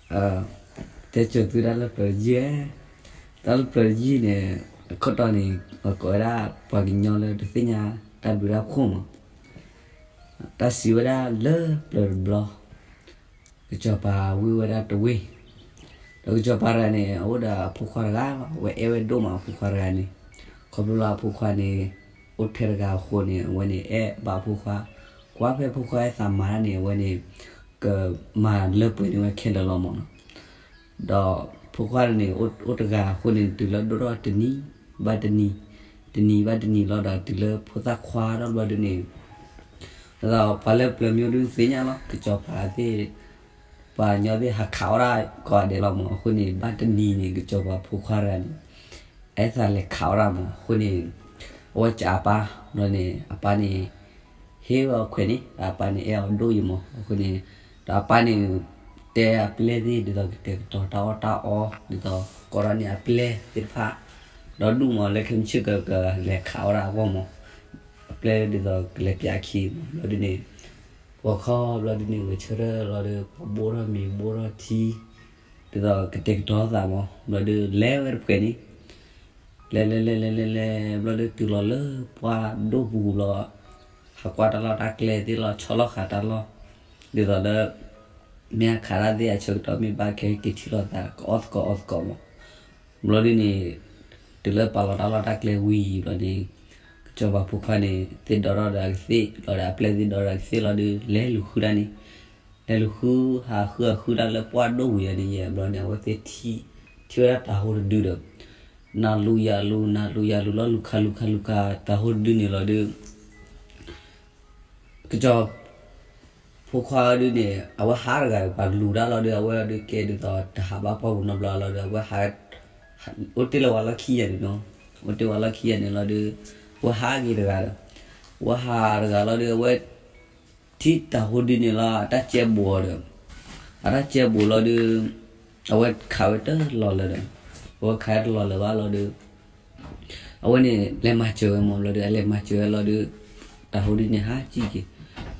တဲစိၤသုတၢ်လၢပျၢၤတယုၢ်ဧၢ, တၢ်လၢပျၢၤတယုၢ်န့ၣ် အခိၣ်တီန့ၣ် အကိးဝဲဒၣ်ပှၤကညီလၢတသ့ၣ်ညါတၢ်ဘျုးတၢ်ဖှိၣ်မး, တၢ်စံးဝဲဒၣ်လၢပျၢၤတဘျီ ကစီၤပၤဝံၣ်ဝဲဒၣ်တဝ့ၢ်, ဒီးကစီၤပၤတဂၤန့ၣ် အအိၣ်ဒီးအဖိခွါတဂၤလီၤ. အဝဲအဲၣ်ဝဲဒိၣ်မးအဖိခွါတဂၤန့ၣ်, ခီဖျိလၢအဖိခွါန့ၣ် အိၣ်ထဲတဂၤအဃိန့ၣ် အဝဲန့ၣ်အဲၣ်ဘၣ်အဖိခွါ, ကွၢ်ဖဲအဖိခွါအဲၣ်သးမၤတၢ်န့ၣ် အဝဲန့ၣ် ကမၤလၢပှဲၤန့ၢ်ဝဲခဲလၢာ်လီၤမးနီၤ. ဒီးဖိခွါန့ၣ် အိၣ်တဂၤအဃိန့ၣ် တုၤလၢဒိၣ်ထီၣ်တနံၤဘၣ်တနံၤ, တနံၤဘၣ်တနံၤလီၤဒီး တုၤလၢဖိသၣ်ခွါထီၣ်ဘျီဒုန့ၣ် ဒ်သိးပှၤလၢပျၢၤမ့ၢ်အိၣ်ဒုသ့ၣ်ညါလီၤ, ကစီၤပၤသ့ၣ်, ပှၤကညီသ့ၣ်ဟးခးအီၣ်ဒၣ်ကိးဂၤဒဲးလီၤမး. အဃိန့ၣ် ဘၣ်တနံၤန့ၣ် ကစီၤပၤဖိခွါတဂၤန့ၣ် အအဲၣ်သးလဲၤခးအီၣ်ဒၣ်မး. အဃိန့ၣ် အဝဲစံးအပၢ်, ဘျီန့ၣ် အပၢ်န့ၣ် ဟ့ၣ်ဝဲအခွဲးန့ၣ်, ဒီးအပၢ်န့ၣ်အဲၣ်အီၤဒိၣ်ယံၤမး. အဃိန့ၣ် ဒီးအပၢ်န့ၣ် တဲအပျဲၢ်သ့ၣ်ဒ်သိးကတဲာ်ကတီၤတၢ်အီၣ်တၢ်အီ, ဒ်သိးကိးထီၣ်န့ၢ်အပျဲၢ်သ့ၣ်တဖၣ်, ဒီဒူၣ်မးလၢခဲမုၢ်ဆ့ၣ်ကကလဲၤခးအီၣ်ဒၣ်အဂီၢ်မး, အပျဲၢ်ဒ်သိးကလဲၤပျးခံမး. ဘျီဒုန့ၣ် ဂီၤခီဘျီဒုန့ၣ် ဂဲၤဆၢထၢၣ်လီၤဒီး ပှၤဘိၣ်ထီၣ်မ့ၤဘိၣ်ထီၣ်ထံ ဒ်သိးကတဲာ်ကတီၤသးမး. ဘျီဒုလဲၤဝဲတဖှဲးန့ၣ် လဲၤလဲၤလဲၤလဲၤလဲၤလဲၤ ဘျီဒုတုၤလီၤလၢပှၢ်ဒိၣ်ပူၤဘျီ, ဟးကွၢ်တၢ်လီၢ်တၢ်ကျဲသ့ၣ်လီၤ, ဆီလီၤဃာ်တၢ်လီၢ်, ဒ်သိးလၢ မ့ၢ်အခးတၢ်သ့ၣ်အဆၢကတီၢ်မ့ၢ်ဘၣ်ခဲက့ၤထံၣ်လိာ်သး ကအီၣ်သကိးအီသကိးမး. ဘျီဒုန့ၣ် တုၤလၢပာ်လီၤတၢ်လီၢ်တၢ်ကျဲဝံၤဘျီန့ၣ် ကစီၤပၤဖိခွါန့ၣ် သ့ၣ်ဒီးထီၣ်ဒီးအကသ့ၣ်, ဒီးအပျဲၢ်သ့ၣ်ဒီးထီၣ်ဒီးအကသ့ၣ်လီၤဒု လဲၤလူၤဃုတၢ်န့ၣ်, လဲၤလူၤဃု ဟးဃုဟးဃုတၢ်လၢပှၢ်ဒိၣ်ဝံၤအန့ၣ်ယဲၢ် ဘျီန့ၣ် အဝဲသ့ၣ်ထံၣ်, ထံၣ်ဝဲဒၣ်တၤဟိတဒုဒီး နၤလူၤယၤလူၤ နၤလူၤယၤလူၤလီၤ လူၤခးလူၤခးလူၤခး တၤဟိတဒုန့ၣ်လီၤဒု ကစီၤ ဖိခွါဒုန့ၣ် အဝဲဟးတဂၤ ပှၤလူၤတၢ်လီၤဒု အဝဲဒုကဲဒ်သိး တဟးဘၣ်ပှၢ်ပူၤနီတဘျီလီၤဒု အဝဲဟး အိၣ်တ့ၢ်လၢဝဲလီၢ်ခံယဲၢ်န့ၣ်နီၤ, အိၣ်တ့ၢ်ဝဲလီၢ်ခံယဲၢ်န့ၣ်လီၤဒု အဝဲဟးက့ၤတဂၤဒီး အဝဲဟးတဂၤလီၤဒု အဝဲ ထံၣ်တၤဟိဒုန့ၣ်လီၤ အတၢ်ကဲဘူးအီၤဒီး အတၢ်ကဲဘူးလီၤဒု အဝဲခးဝဲတလီၤလၢၤဒီး အဝဲခးဝဲတလီၤလၢၤဘၣ်လီၤဒု အဝဲန့ၣ်လဲၤမၤစၢၤဝဲမးလီၤဒု အလဲၤမၤစၢၤဝဲလီၤဒု တၤဟိဒုန့ၣ်ဟးကံၣ်က့ၤ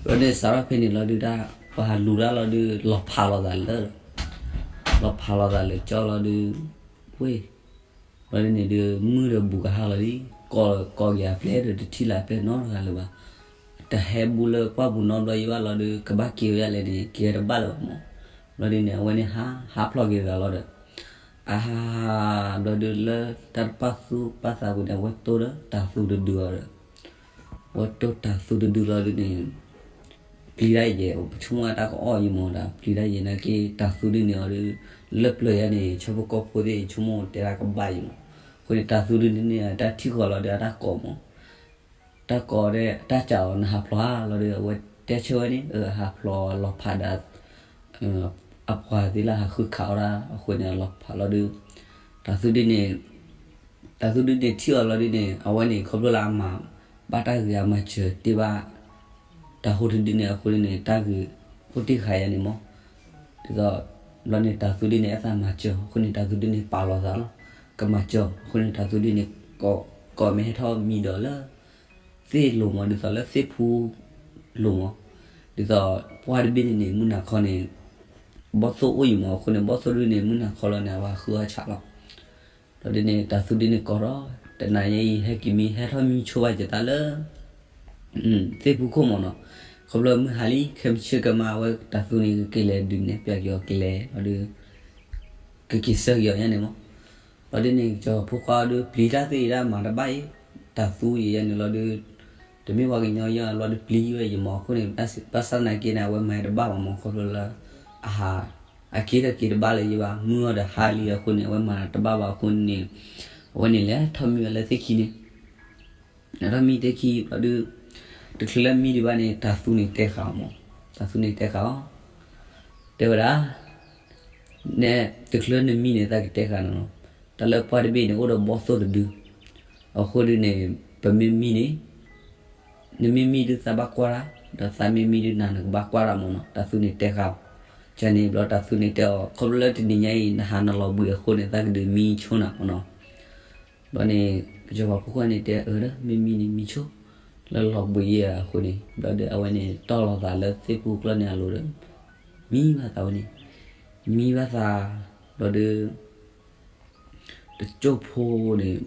ဘျီန့ၣ်စးထီၣ်ဖဲန့ၣ်လီၤဒု တၢ်ပှၤဟးလူၤတၢ်လီၤဒု လီၤဖးလိာ်သးလၢာ်ဒီး လီၤဖးလိာ်သးလၢာ်ကၠီလီၤဒု ဝ့ၢ် ဘျီဒုန့ၣ်ဒု မုၢ်ဒီးဘူးကဟါလီၤလံ, ကိးက့ၤအပျဲၢ်ဒီးတထံၣ်လၢအပျဲၢ်နီတဂၤလၢၤဘၣ်. တဟဲဘူးလၢပှၢ်ပူၤနီတဘျီယံၤဘၣ်လီၤဒု ကဘၣ်က့ၤဝဲဒၣ်လဲၣ်န့ၣ် က့ၤဝဲတဘၣ်လၢၤဘၣ်မး. ဘျီဒုန့ၣ် အဝဲန့ၣ်ဟး ဟးဖျိးက့ၤတဂၤလီၤဒီး အဟး ဘျီဒုလၢတၢ်တပာ်သူၣ်ပာ်သးပူၤန့ၣ် အဝဲတိၢ်ဒီးတၤသူတဒုအီၤဒီး အဝဲတိၢ်တၤသူတဒုလီၤဒုန့ၣ် ပျံၤတၢ်ယဲၢ် ပဆိကမိၣ်တၢ်ကအီၣ်ယံၤမးဒီး ပျံၤတၢ်ယဲၢ်နာ်က့ တၤသူဒုန့ၣ်အီၤဒု လၢပျၢၤယါန့ၣ် ဆၢဖိကီၢ်ဖိသ့ၣ် ဆိကမိၣ်တဲဒၣ်ကဘၣ်ယံၤမး. အဃိန့ၣ် တၤသူဒုန့ၣ် အတၢ်ထံၣ်ဃီၤလီၤဒု အတၢ်ကိးမး တၢ်ကိးဒဲး တၢ်စးအီၤ နဟးဖျိးဧါလီၤဒု အဝဲတဲဆၢဝဲန့ၣ် အဟးဖျိးလီၤဖးဒီး အပှၤသ့ၣ်လၢဟးဃုခးအီၣ်ဒၣ်အဃိန့ၣ် အလီၤဖးလီၤဒု တၤသူဒုန့ၣ် တၤသူဒုန့ၣ်ထံၣ်အီၤလီၤဒုန့ၣ် အဝဲန့ၣ် ခီဖျိလၢအမၤဘၣ်တၢ်ဂ့ၤအမၤစၢၤတ့ၢ်ဘၣ် တၤဟိတဒုန့ၣ်အဃိန့ၣ် တၢ်ဂ့ၤအိၣ်တ့ၢ်ဃာ်ယါန့ၣ်မး. ဒ်သိး ဘျီန့ၣ် တၤသူဒုန့ၣ် အဲၣ်သးမၤစၢၤအဃိန့ၣ် တၤသူဒုန့ၣ်ပာ်လီၤသးလီၤ ကမၤစၢၤအဃိန့ၣ် တၤသူဒုန့ၣ် ကိးမ့ၢ်ဟဲထီၣ်မံဒီးလၢ သ့ၣ်လိၤမး ဒ်သိးလၢသ့ၣ်ဖူလိၤမး ဒ်သိးပှၢ်တဘ့ၣ်န့ၣ်န့ၣ် မုၢ်နၤခီန့ၣ် ဘီၣ်သိၣ်အိၣ်ယံၤမးအဃိန့ၣ် ဘီၣ်သိၣ်ဒုန့ၣ် မုၢ်နၤခီလီၤန့ၣ် အဝဲဃုအီၣ်ဆးလီၤ. ဘျီဒုန့ၣ် တၤသူဒုန့ၣ်ကိးထီၣ် တနၤညါအံၤ ဟဲက့ၤမံ ဟဲထီၣ်မံဆိဘၣ်က့ၤတၢ်လၢ သ့ၣ်ဖူခိၣ်မးနီၤ. ခီဖျိမုၢ်ဟါလံ ခဲမုၢ်ဆ့ၣ်ကမါ အဝဲတၤသူန့ၣ်ကက့ၤလဲၤဒုးနဲၣ်ပျးက့ၤအီၤကလဲၤလီၤဒုး ကက့ၤဆၢက့ၤအီၤညါန့ၣ်မး. ဘျီဒုန့ၣ် ကစီၤဖိခွါအီၤဒု ပျံၤတၢ်သ့ၣ်အံၤဒၣ်မၤတဘၣ်အံၤ တၤသူအံၤယါန့ၣ်လီၤဒုး တမ့ၢ်ပှၤကညီယါ ဘျီဒုးပျံၤဝဲယမးအဃိန့ၣ် ဘၣ်ဆၣ်သနာ်က့န့ၣ် အဝဲမၤတဘၣ်ဘၣ်မး ခီဖျိလၢ အဟး အက့တက့ၤတဘၣ်လၢၤယဘၣ် မုၢ်အီၤဒီးဟါလံအဃိန့ၣ် အဝဲမၤတဘၣ်ဘၣ်အဃိန့ၣ် အဝဲန့ၣ်လဲၤထီၣ်မံဝဲလၢသ့ၣ်ခံန့ၣ် လဲၤထီၣ်မံသ့ၣ်ခံဘျီဒုး တချုးလၢမံဒံးဘၣ်န့ၣ် တၤသူန့ၣ်တဲဃာ်အီၤမး တၤသူန့ၣ်တဲဃာ်အီၤ တဲဝဲဒၣ် နဲ တချုးလၢနမံန့ၣ် သးကတဲဃာ်နၤလီၤ. တၢ်လၢပှၢ်တဘ့ၣ်န့ၣ် အိၣ်ဒီးဘီၣ်သိၣ်တဒု အဃိဒုန့ၣ် ပမ့ၢ်မံန့ၣ် နမ့ၢ်မံဒုးသးဘၣ်ကွၢ်တၢ် ဒီးသးမ့ၢ်မံဒုးနၤနကဘၣ်ကွၢ်တၢ်မးနီၤ တၤသူန့ၣ်တဲဃာ်အီၤ ကန့ၣ်ဘျီတၤသူန့ၣ်တဲအီၤ ခီဖျိလၢတနံၤညါအံၤ နဟးနလီၤဘှံးအဃိန့ၣ် သးကဒုးမံဆိနၤမးနီၤ ဘျီန့ၣ် ကစီၤပၤဖိခွါန့ၣ်တဲအၢ မ့ၢ်မံန့ၣ်မံဆိ လၢလီၤဘှံးယဲၢ်အဃိန့ၣ် ဘျီဒီးအဝဲန့ၣ်တီၢ်လီၤသးလၢသ့ၣ်ဖူကျီၢ်န့ၣ်အလိၤဒီး မံဘၣ်သးဝဲန့ၣ် မံဘၣ်သး, ဘျီဒုး တစိၢ်ဖိန့ၣ်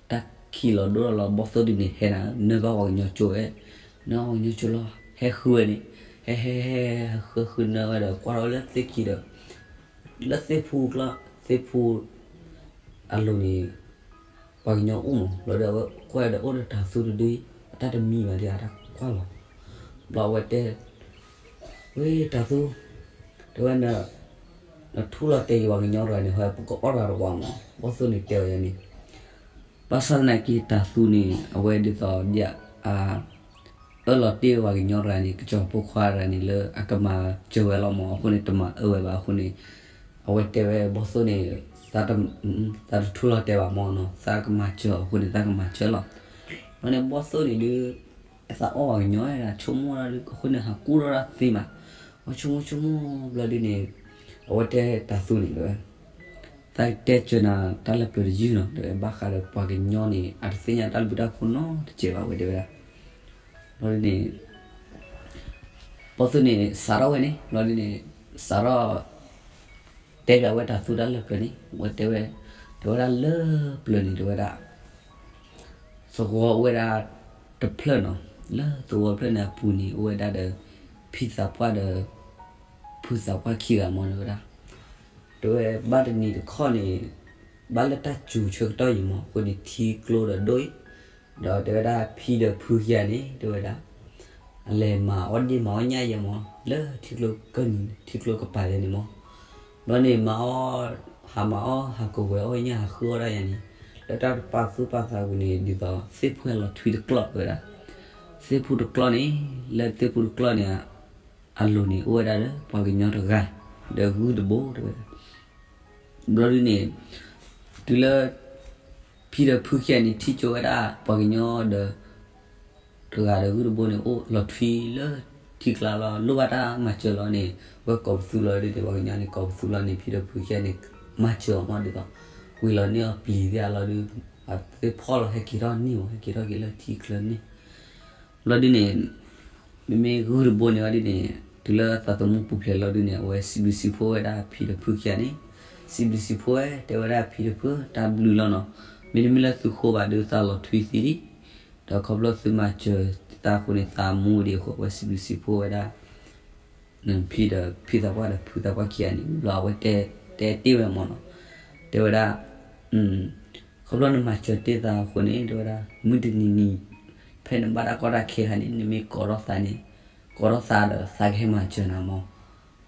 တၢ်ခံးလီၤဒိၣ်ထီၣ်လီၤ ဘီၣ်သိၣ်ဒုန့ၣ်ဟဲနၤ နၢဘၣ်ပှၤကညီကၠိဝဲ, နၢပှၤကညီကၠိလီၤ ဟဲဃုဝဲန့ၣ်, ဟဲဟဲဟဲ ဟဲဃုဃုနၢဝဲဒီး ကွၢ်ထီၣ်ဝဲလၢသ့ၣ်ခံဒီး လၢသ့ၣ်ဖူကျီၢ် သ့ၣ်ဖူ အလိၤန့ၣ် ပှၤကညီအိၣ်မး ဘျီဒီးအဝဲကွၢ်ဒီးအိၣ်ဒီးတၤသူတဒု, အတၢ်တမံဘၣ်ဒီးအတၢ်ကွၢ်လီၤ, ဘျီအဝဲတဲ, ဝ့ၢ်တၤသူ, တဲဝဲ, နထူလီၤတဲာ်က့ၤပှၤကညီတဂၤန့ၣ် ဟဲပကအီၣ်တၢ်တဝၤမး ဘီၣ်သိၣ်န့ၣ်တဲဝဲန့ၣ်, ဘၣ်ဆၣ်သနာ်က့တၤသူန့ၣ် အဝဲဒ်သိးဒ်အ အၢၣ်လီၤတ့ၢ်ပှၤကညီတဂၤန့ၣ် ကစီၤဖိခွါတဂၤန့ၣ် လၢအကမၤစၢၤဝဲလီၤမး အဃိန့ၣ် တမၤအၢဝဲဘၣ်အဃိန့ၣ်, အဝဲတဲဝဲဘီၣ်သိၣ်န့ၣ်, သးတထူလီၤတဲာ်ဘၣ်မးနီၤ သးကမၤစၢၤအဃိန့ၣ် သးကမၤစၢၤလီၤ, ဘျီန့ၣ်ဘီၣ်သိၣ်န့ၣ်ဒုး, အသးအီၣ်ပှၤကညီဒၣ်ဆိကမိၣ်ဒၣ်ဒုး အဃိန့ၣ် ဟးကူၣ်ထီၣ်ဒၣ်သ့မး, အဆိကမိၣ်ဆိကမိၣ်ဘျီဒုန့ၣ်, အဝဲတဲတၤသူန့ၣ်တဲဝဲ သးကတဲစၢၤနၤတၢ်လၢပျၢၤတယုၢ်နီၤ တဲဝဲ ဘၣ်ဃးဒီးပှၤကညီန့ၣ် အတသ့ၣ်ညါတၢ်လၢပျၢၤတၢ်ဖိနီတစဲးဘၣ်ဝဲတဲဝဲဒၣ်, ဘျီဒုန့ၣ်, ဘီၣ်သိၣ်န့ၣ် စးထီၣ်ဝဲန့ၣ် ဘျီဒုန့ၣ်, စးထီၣ် တဲဘၣ်ဝဲတၤသူတၢ်လၢပျၢၤန့ၣ် ဝဲတဲဝဲ, တဲဝဲဒၣ်လၢပျၢၤန့ၣ် တဲဝဲဒၣ် သဝီအိၣ်ဝဲဒၣ်တဖျၢၣ်နီၤ, လၢသဝီဖျၢၣ်န့ၣ်အပူၤန့ၣ် အိၣ်ဝဲဒၣ်ဒီး ဖံသးပှၢ်ဒီး ဖုသးပှၢ်ခံဂၤမး တဲဝဲဒၣ်, တဲဝဲဘၣ်တနံၤတခီန့ၣ်, ဘၣ်လၢတၢ်စူၤဆၢကတီၢ်အံၤမး အဃိန့ၣ် ထံကျိဒီးဒိၣ်အံၤ, ဒီးတဲဝဲဒၣ်ဖံဒီးဖုခံဂၤန့ၣ် တဲဝဲဒၣ် အလဲၤမၤအီၣ်ဒ့ၣ်မၤအီၣ်ညၣ်ယဲမး လၢထံကျိကၢၢ်နံၤ ထံကျိကပၤလဲန့ၣ်မး, ဘျီန့ၣ်မၤအီၣ်, ဟးမၤအီၣ် ဟးကဝဲၤအီၣ်ညၣ် ဟးဃုအီၣ်ဒၣ်ယၤန့ၣ်, လၢတၢ်တပာ်သူၣ်ပာ်သးပူၤန့ၣ် ဒ်သိးသ့ၣ်ဖူဟဲလီၤထွံတကျီၢ်တဲဝဲဒၣ်, သ့ၣ်ဖူတကျီၢ်န့ၣ်, လၢသ့ၣ်ဖူတကျီၢ်န့ၣ် အလိၤန့ၣ် အိၣ်ဝဲဒၣ်ဒီးပှၤကညီတဂၤ, ဒီးဂုၢ်တဘိတဲဝဲဒၣ်, ဘျီဒုန့ၣ်, တုၤလၢ ဖံဒီးဖုခံဂၤန့ၣ် ထံၣ်ကၠိဝဲဒၣ်ပှၤကညီဒီး တဂၤဒီးဂုၢ်တဘိန့ၣ် အိၣ်လီၤထွံလၢထံကျါလီၤ လိၣ်ဘၣ်တၢ်မၤစၢၤလီၤန့ၣ် ဝဲကိးပသူလီၤဒုန့ၣ် ပှၤကညီန့ၣ် ကိးပသူလီၤန့ၣ် ဖံဒီးဖုခံဂၤန့ၣ် မၤစၢၤအီၤမးဒ်သိး ဝံၤလီၤန့ၢ်အီၤပျံၤသ့ၣ်အလီၤဒု အသ့ၣ်ဖီၣ်လီၤ ဟဲက့ၤထီၣ်န့ၢ်မး ဟဲက့ၤထီၣ်က့ၤလၢထံချၢန့ၣ် ဘျီဒုန့ၣ် မ့မ့ၢ်ဂုၢ်တဘိန့ၣ်ဝဲဒုန့ၣ် တုၤလၢသးသမူပူၤဖျဲးလီၤဒုန့ၣ် အဝဲစံးဘျုးစံးဖှိၣ်ဝဲဒၣ်ဖံဒီးဖုခံဂၤန့ၣ် စံးဘျုးစံးဖှိၣ်ဝဲ တဲဝဲဒၣ်ဖံဒီးဖု တၢ်ဘျုးလီၤနီၤ မ့တမ့ၢ်လၢသုဃိဘၣ်ဒုးသးလီၤထွံသံဒံး ဒီးခီဖျိသုမၤစၢၤသးအဃိန့ၣ် သးမူဒံးအဃိ အဝဲစံးဘျုးစံးဖှိၣ်ဝဲဒၣ် ဖံဒီးဖံသးပှၢ်ဒီးဖုသးပှၢ်ခံဂၤန့ၣ် ဘျီအဝဲတဲတ့ၢ်ဝဲမးနီၤ တဲဝဲဒၣ် ခီဖျိနမၤစၢၤတ့ၢ်သးအဃိန့ၣ် တဲဝဲဒၣ် မုၢ်တနံၤနံၤ ဖဲနဘၣ်တၢ်ကီတၢ်ခဲခါန့ၣ် နမ့ၢ်ကိးထီၣ်သးန့ၣ် ကိးထီၣ်သးဒီးသးကဟဲမၤစၢၤနၤမး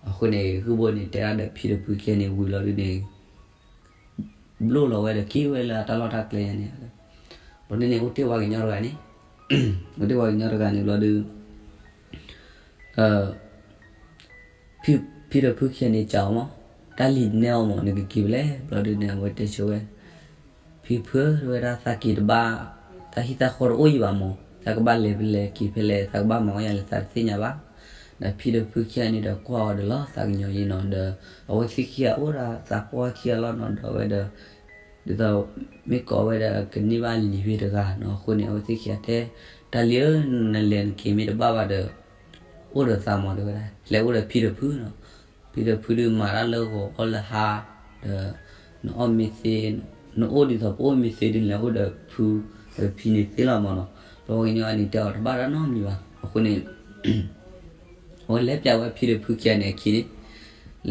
အဃိန့ၣ် ဂုၢ်ဘိန့ၣ် တဲဒၣ်ဒီးဖံဒီးဖုခံဂၤန့ၣ် ဝံၤလီၤဒုန့ၣ် ဘျိလီၤဝဲဒီးက့ၤဝဲလၢအတၢ်လီၢ်တၢ်ကျဲယါန့ၣ် ဘျီဒုန့ၣ် အိၣ်တ့ၢ်ဝဲကညီတဂၤန့ၣ် အိၣ်တ့ၢ်ဝဲကညီတဂၤန့ၣ်ဘျီဒု ဖံဒီးဖုခံဂၤန့ၣ် စံးအီၤမး တၢ်လံၤနဲအီၤမး နကက့ၤဖဲလဲၣ် ဘျီဒုန့ၣ် အဝဲတဲဆၢဝဲ ဖံဖု တဲဝဲဒၣ် သးက့ၤတဘၣ် တၢ်ဟံၣ်တၢ်ဃီတအိၣ်အံၤဘၣ်မး သးကဘၣ်လဲၤဖဲလဲၣ်က့ၤဖဲလဲၣ် သးကဘၣ်မၤအီၣ်ယၤလဲၣ် သးတသ့ၣ်ညါဘၣ် ဒီးဖံဒီးဖုခံဂၤန့ၣ်ဒီးကွၢ်အီၤဒီးလီၤသးကညီၤယံနီၤ ဒီးအဝဲသ့ၣ်ခံဂၤအိၣ်ဒီးသးပှၢ်ခံဂၤလီၤနီၤ ဒီးအဝဲဒီး ဒ်သိး မ့ၢ်ကိးဝဲဒီးကန့ၢ်ဘၣ်လံာ်ဖဲတဂၤနီၤ အဃိန့ၣ် အဝဲသ့ၣ်ခံဂၤတဲ တၢ်လံၤဧၢ နလဲၤနက့ၤမ့ၢ်တဘၣ်ဘၣ်ဒီး အိၣ်ဒီးသးမးတဲဝဲဒၣ် လဲၤအိၣ်ဒီးဖံဒီးဖုနီၤ ဖံဒီးဖုဒုးမၤတၢ်လၢဂီၤအီၣ်လၢဟါ ဒီး နအီၣ်မ့ၢ်သ့ နအိၣ်ဒ်သိးပအိၣ်မ့ၢ်သ့ဒုးလဲၤအိၣ်ဒီးဖု ဒီးဖံန့ၣ်သ့လီၤမးနီၤ ဒီးပှၤကညီန့ၣ်တဲအီၤတဘၣ်တၢ်နီတမံၤဘၣ် အဃိန့ၣ် အဝဲလဲၤပျးဝဲဖံဒီးဖုခံဂၤန့ၣ်အခံန့ၣ်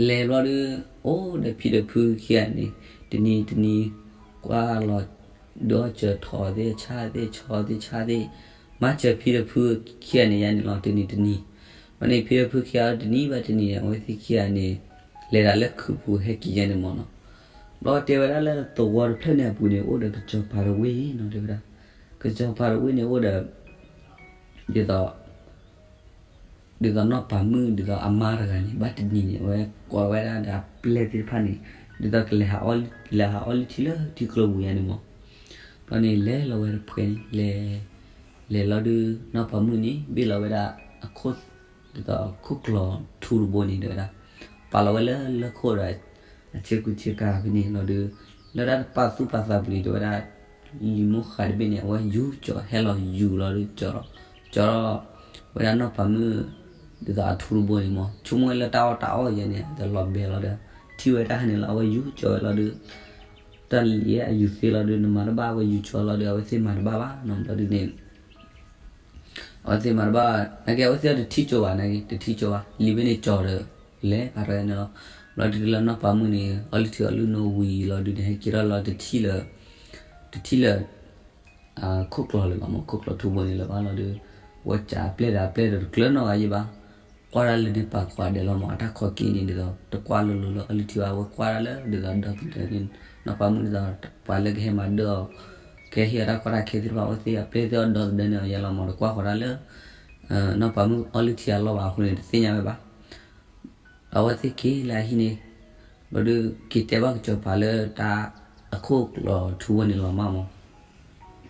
လဲၤဘျီဒု အိၣ်ဒီးဖံဒီးဖုခံဂၤန့ၣ် တနံၤတနံၤ ကွၢ်လီၤ ဒီးစၢၤထီၣ်သ့ၣ်ဆၣ်သ့ၣ်ဆီသ့ၣ်ဆၣ်သ့ၣ် မၤစၢၤဖံဒီးဖုခံဂၤန့ၣ်ယါန့ၣ်လီၤ တနံၤတနံၤ ဘျီန့ၣ် ဖံဒီးဖုခံဂၤတနံၤဘၣ်တနံၤန့ၣ် အဝဲသ့ၣ်ခံဂၤန့ၣ် လဲၤဒၣ်လၢခုးပူၤဟဲက့ၤယါန့ၣ်မးနီၤ ဘျီတဲဝဲဒၣ်လၢသဝီတဖျၢၣ်န့ၣ်အပူၤန့ၣ် အိၣ်ဒီးကစီၤပၤတဝ့ၢ်နီၤ တဲဝဲဒၣ် ကစီၤပၤတဝ့ၢ်န့ၣ်အိၣ်ဒီး ဒ်သိး ဒ်သိးနီၢ်ပၤမုၣ် ဒ်သိးအမါတဂၤန့ၣ် ဘၣ်တနံၤန့ၣ် အဝဲကိးဝဲဒၣ်ဒီးအပျဲၢ်သ့ၣ်တဖၣ်န့ၣ် ဒ်သိးကလဲၤဟးအီၣ် လဲၤဟးအီၣ်လုၢ်ထံလၢထံကျိပူၤယါန့ၣ်မး ဘျီန့ၣ် လဲၤလီၤဝဲတဖှဲန့ၣ် လဲၤ လဲၤလီၤဒု နီၢ်ပၤမုၣ်န့ၣ် ဘ့ၣ်လီၤဝဲဒၣ်အခိၣ် ဒ်သိးအခိၣ်ကျီၤထူတဘိန့ၣ် တဲဝဲဒၣ် ပာ်လီၤဝဲလၢလၢခိၣ်ဒီး အဆ့ကူဆ့ကၤဖဲန့ၣ်လီၤဒု လၢတၢ်တပာ်သူၣ်ပာ်သးပူၤန့ၣ် တဲဝဲဒၣ် လံၤမိၢ်ဃးတဘ့ၣ်န့ၣ် အဝဲယူၤကၠီၤဟဲလီၤယူၤလီၤဒု ကၠီၤ ကၠီၤ ဝဲဒၣ်နီၢ်ပၤမုၣ် ဒ်သိးအထူတဘိန့ၣ်မး ဆိကမိၣ်ဝဲလၢတၢ်အီၣ်တၢ်အီယဲန့ၣ် ဒီးလီၤဘဲလီၤဒီး ထံၣ်ဝဲတၢ်ဟဲန့ၣ်လီၤ အဝဲယူၤကၠီဝဲလီၤဒုး, တၢ်လံၤအယူၤသ့လီၤဒုး နမၤတဘၣ် အဝဲယူၤကၠီလီၤဒုး အဝဲသ့ၣ်မၤတဘၣ်ဘၣ်နီၤ ဘျီဒုးန့ၣ် အဝဲသ့ၣ်မၤတဘၣ်, နာ်က့အဝဲသ့ၣ်အီၤတထံၣ်ကၠီဘၣ် နာ်က့ တထံၣ်ကၠီဘၣ် လံၤဘ့ၣ်န့ၣ်ကၠီဒီး လဲၤဖးထီၣ်န့ၣ်လီၤ, ဘျီဒုးလၢနီၢ်ပၤမုၣ်န့ၣ် အီလုၢ်ထံအီလုၢ်နိဝံၤလီၤဒုးန့ၣ် ဟဲက့ၤထီၣ်လီၤ တထံၣ်လၢ တထံၣ်လၢ ခိၣ်ကျီၤလၢၤဘၣ်မး ခိၣ်ကျီၤထူဘိန့ၣ်လၢၤဘၣ်လီၤဒုး, ဝဲကၠးအပျဲၢ်ဒီးအပျဲၢ်ဒီးတကျၢၤနီတဂၤယံၤဘၣ်, ကွၢ်ဒၣ်လၢန့ၣ်ပာ်ကွၢ်ဒဲးလီၤမး အတၢ်ခီက့ၤန့ၣ်ဒ်သိး တကွၢ်လိၤလိၤလၢအီလုၢ်ထံဘၣ် အဝဲကွၢ်ဒၣ်လၢဒ်သိးဒီသဒၢန့ၣ် နီၢ်ပၤမုၣ်ဒ်သိး ပှၤလၢကဟဲမၤဒၢအီၤ ကဟဲဟ့ၣ်အီၤတၢ်ကီတၢ်ခဲသ့ၣ်တဖၣ် အဝဲသ့ၣ်အပျဲၢ်သ့ၣ်အီၤဒီသဒၢန့ၣ်အီၤယဲလီၤမး တကွၢ်ဃီၤဒၣ်လၢ နီၢ်ပၤမုၣ်အီလုၢ်ထံအလီၢ်ဘၣ်အဃိန့ၣ် တသ့ၣ်ညါဝဲဘၣ် အဝဲသ့ၣ်က့ၤလၢအဟံၣ်န့ၣ် ဘျီဒုးက့ၤတဲဘၣ်ကစီၤပၤလၢတၢ် အခိၣ်ကျီၤထူဘိန့ၣ်လီၤမးမး,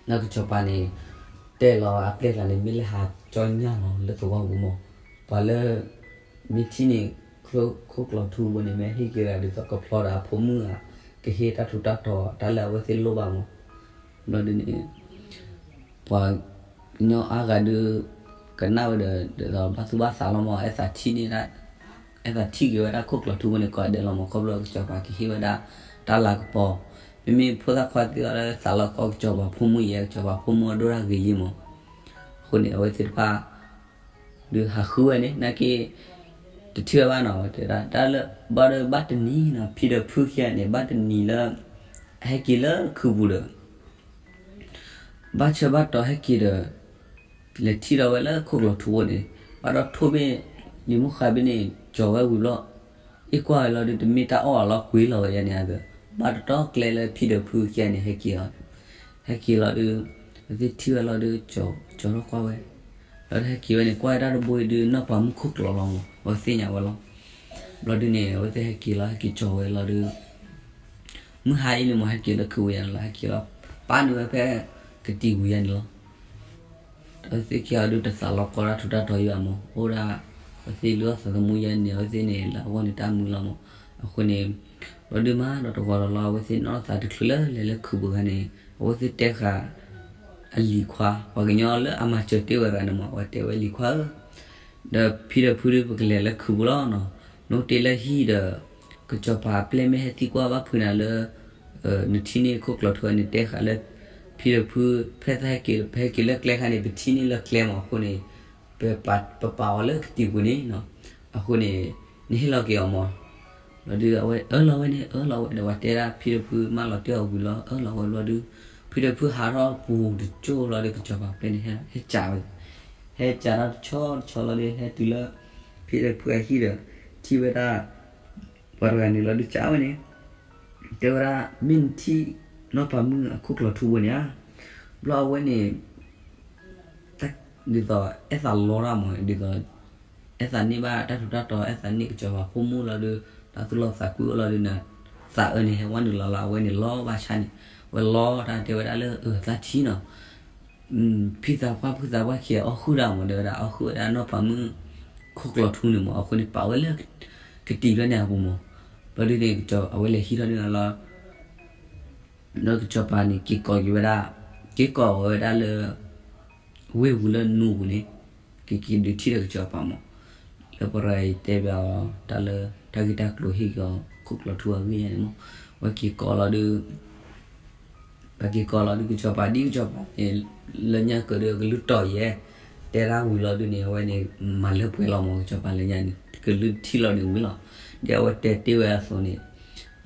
ဒီးကစီၤပၤန့ၣ် တဲလီၤအပျဲၢ်ကျါန့ၣ် မ့ၢ်လၢဟးကၠီညၣ်လီၤလၢသဝီပူၤမး, ပှၤလၢ မ့ၢ်ထံၣ်န့ၣ် ခိၣ်ကျီၤထူဘိန့ၣ် မ့ၢ်ဟ့ၣ်က့ၤဂၤဒ်သိးကဖျီဒီးအဖိမုၣ်ဧါ, ကဟ့ၣ်တၢ်ထူးတၢ်တီၤတၢ်လၢအဝဲသ့ၣ်လိၣ်ဘၣ်မး, ဘျီဒုးန့ၣ် ပှၤကညီအါဂၤဒုး ကနၣ်ဝဲဒီး ဒ်သိးဘၣ်သူၣ်ဘၣ်သးလီၤမး အဲၣ်သးထံၣ်န့ၣ် အဲၣ်သးထံၣ်က့ၤဝဲဒၣ်ခိၣ်ကျီၤထူဘိန့ၣ် ကိးဂၤဒဲးလီၤမး ခီဖျိကစီၤပၤကဟ့ၣ်ဝဲဒၣ် တၢ်လၤကပီၤ, မ့မ့ၢ်ဖိသၣ်ခွါသ့ၣ်အီၤလၢသးလီၤကီကစီၤပၤဖိမုၣ်ယဲ ကစီၤပၤဖိမုၣ်အဒိၣ်တၢ်ဂ့ၤယံၤမး, အဃိန့ၣ် အဝဲသ့ၣ်တဖၣ် ဒုးဟးဃုဝဲန့ၣ် နာ်က့ တထံၣ်ဝဲဘၣ်နီၤ တဲဒၣ် တၢ်လၢ ဘၣ်ဒီးဘၣ်တနံၤနီၤ ဖံဒီးဖုခံဂၤန့ၣ် ဘၣ်တနံၤလၢ ဟဲက့ၤလၢခုးပူၤဒီး ဘၣ်ဆၢဘၣ်တီၤဟဲက့ၤဒီး လဲၤထံၣ်ဒီးဝဲလၢခိၣ်ကျီၤထူဘိန့ၣ် ဘၣ်ဒီးထိၣ်ဘ့ၣ် လံၤမုၣ်ဃါဘ့ၣ်န့ၣ် ကၠီၤဝဲဝံၤဘျီ အ့ၣ်ကွၢ်ဝဲလီၤဒုး တမ့ၢ်တၢ်အီၣ်အလီၤကွံာ်လီၤဝဲယဲန့ၣ်အသိး ဘၣ်တတီၢ်ကျဲလၢဖံဒီးဖုခံဂၤန့ၣ် ဟဲက့ၤအီၤ ဟဲက့ၤလီၤဒုး အဝဲသ့ၣ်ထံၣ်ဝဲလီၤဒုး ကၠီၤထီၣ်ကွၢ်ဝဲ လီၤဒုးဟဲက့ၤဝဲန့ၣ် ကွၢ်ဝဲဒၣ်တဘိအံၤဒုး နီၢ်ပၤမုၣ်ခိၣ်ကျီၤလီၤမး အဝဲသ့ၣ်ညါဝဲလီၤ ဘျီဒုးန့ၣ် အဝဲသ့ၣ်ဟဲက့ၤလီၤ ဟဲက့ၤကၠီၤဝဲလီၤဒုး မုၢ်ဟါအံၤန့ၣ်မး ဟဲက့ၤလၢခုးဝံၤယဲန့ၣ်လီၤ ဟဲက့ၤလီၤ ပာ်နုာ်ဝဲဖဲ ကတံၤဝံၤယဲန့ၣ်လီၤ အဝဲသ့ၣ်ခံဂၤဒုး တသးလီၤကီတၢ်ထူးတၢ်တီၤယံၤဘၣ်မး အိၣ်ဒၣ် အဝဲသ့ၣ်လုၢ်အီၣ်သးသမူယဲန့ၣ် အဝဲသ့ၣ်န့ၣ် လၢအဂီၢ်န့ၣ်တၢ်မုာ်လီၤမး အဃိန့ၣ် ဘျီဒုးမးဒီးတဂီၤဒီးလီၤ အဝဲသ့ၣ်နီၢ်သးတချုးလၢလဲၤလၢခုးပူၤခါန့ၣ် အဝဲသ့ၣ်တဲဃာ် အလံၤခွါ ပှၤကညီလၢအမၤစၢၤတ့ၢ်ဝဲတဂၤန့ၣ်မး အဝဲတဲဝဲလံၤခွါဧၢ ဒီးဖံဒီးဖုဒုး ပကလဲၤလၢခုးပူၤလီၤနီၤ နအိၣ်တ့ၢ်လၢဟံၣ်ဒီး ကစီၤပၤအပျဲၢ်မ့ၢ်ဟဲသံကွၢ်ဘၣ်ဖုးနၤလၢ နထံၣ်န့ၢ်ခိၣ်ကျီၤထူန့ၣ် တဲဃာ်လၢ ဖံဒီးဖု ဖဲသးဟဲက့ၤ ပဟဲက့ၤလၢကျဲခါန့ၣ် ပထံၣ်န့ၢ်လၢကျဲမးအဃိန့ၣ် ပပာ်အီၤလၢကတံၤပူၤန့ၣ်နီၤ အဃိန့ၣ် နဟ့ၣ်လီၤက့ၤအီၤမး ဘျီဒုးအဝဲအၢၣ်လီၤဝဲန့ၣ် အၢၣ်လီၤဝဲဒီးပှၤတဲဒၣ်ဖံဒီးဖုမၢလီၤတ့ၢ်အီၤဝံၤလီၤ အၢၣ်လီၤဝဲဘျီဒုး ဖံဒီးဖုဟးထီၣ်ပူၤတကၠိၢ်လီၤဒီး ကစီၤပၤပျဲၢ်န့ၣ် ဟဲကးဝဲ ဟဲကးထီၣ်တဆီတဆီလီၤဒီး ဟဲတုၤလၢ ဖံဒီးဖုအဟံၣ်ဒီး ထံၣ်ဝဲဒၣ် ပှၤတဂၤန့ၣ်လီၤဒုးကးဝဲန့ၣ် တဲဝဲဒၣ် မ့ၢ်နထံၣ် နီၢ်ပၤမုၣ်အခိၣ်ကျီၤထူဘိန့ၣ်ဧါ ဘျီအဝဲန့ၣ် ဒ်သိး အဲၣ်သးလီတၢ်မး ဒ်သိး အဲၣ်သးန့ၢ်ဘၣ်တၢ်ထူးတၢ်တီၤ အဲၣ်သးန့ၢ်ကစီၤပၤဖိမုၣ်လီၤဒုး တၢ်သူၣ်လီသးကွံအိၣ်လီၤဒုးန့ၣ် သးအၢန့ၣ် ဟဲဝဲနုာ်လီၤလီၤ အဝဲန့ၣ်လီဘၣ်ဆၣ်န့ၣ် ဝဲလီတၢ်တဲဝဲဒၣ်လၢ အၢ သးထံၣ်နီၤ ဖံသးပှၢ်ဖုသးပှၢ်ခံဂၤအီၣ်ဃုာ်ဒၣ်မး တဲဝဲဒၣ် အီၣ်ဃုာ်ဝဲဒၣ်နီၢ်ပၤမုၣ် ခိၣ်ကျီၤထူန့ၣ်မး အဃိန့ၣ် ပာ်ဝဲလၢ ကတံၤဖျၢၣ်န့ၣ်အပူၤမး ဘျီဒုးန့ၣ် အဝဲလဲၤဟံးထီၣ်န့ၢ်လီၤ ဒီးကစီၤပၤန့ၣ် က့ၤကိးက့ၤဝဲဒၣ် က့ၤကိးဝဲဒၣ်လၢ ဝ့ၢ်ပူၤလၢနူပူၤန့ၣ် က့ၤက့ၤဒုးထံၣ်ဒီးကစီၤပၤမး လၢပရၤအံၤတဲဘၣ်အီၤ တၢ်လၢတၢ်ဂ့ၢ်တၢ်ကျိၤဟ့ၣ်က့ၤအီၤ ခိၣ်ကျီၤထူအဂ့ၢ်န့ၣ်မး ဝဲက့ၤကိးလီၤဒုး ပက့ၤကိးလီၤဒုး ကစီၤပၤဒ်ကစီၤပၤန့ၣ် လၢညါကဒီးကလုၢ်တီၤယဲ တဲဒၣ်ဝံၤလီၤဒုးန့ၣ် အဝဲန့ၣ် မၤလၢပှဲၤလီၤမး ကစီၤပၤလၢညါန့ၣ် ကလုၢ်ထံၣ်လီၤန့ၣ်ဝံၤလီၤ ဒီးအဝဲတဲတ့ၢ်ဝဲအသိးန့ၣ်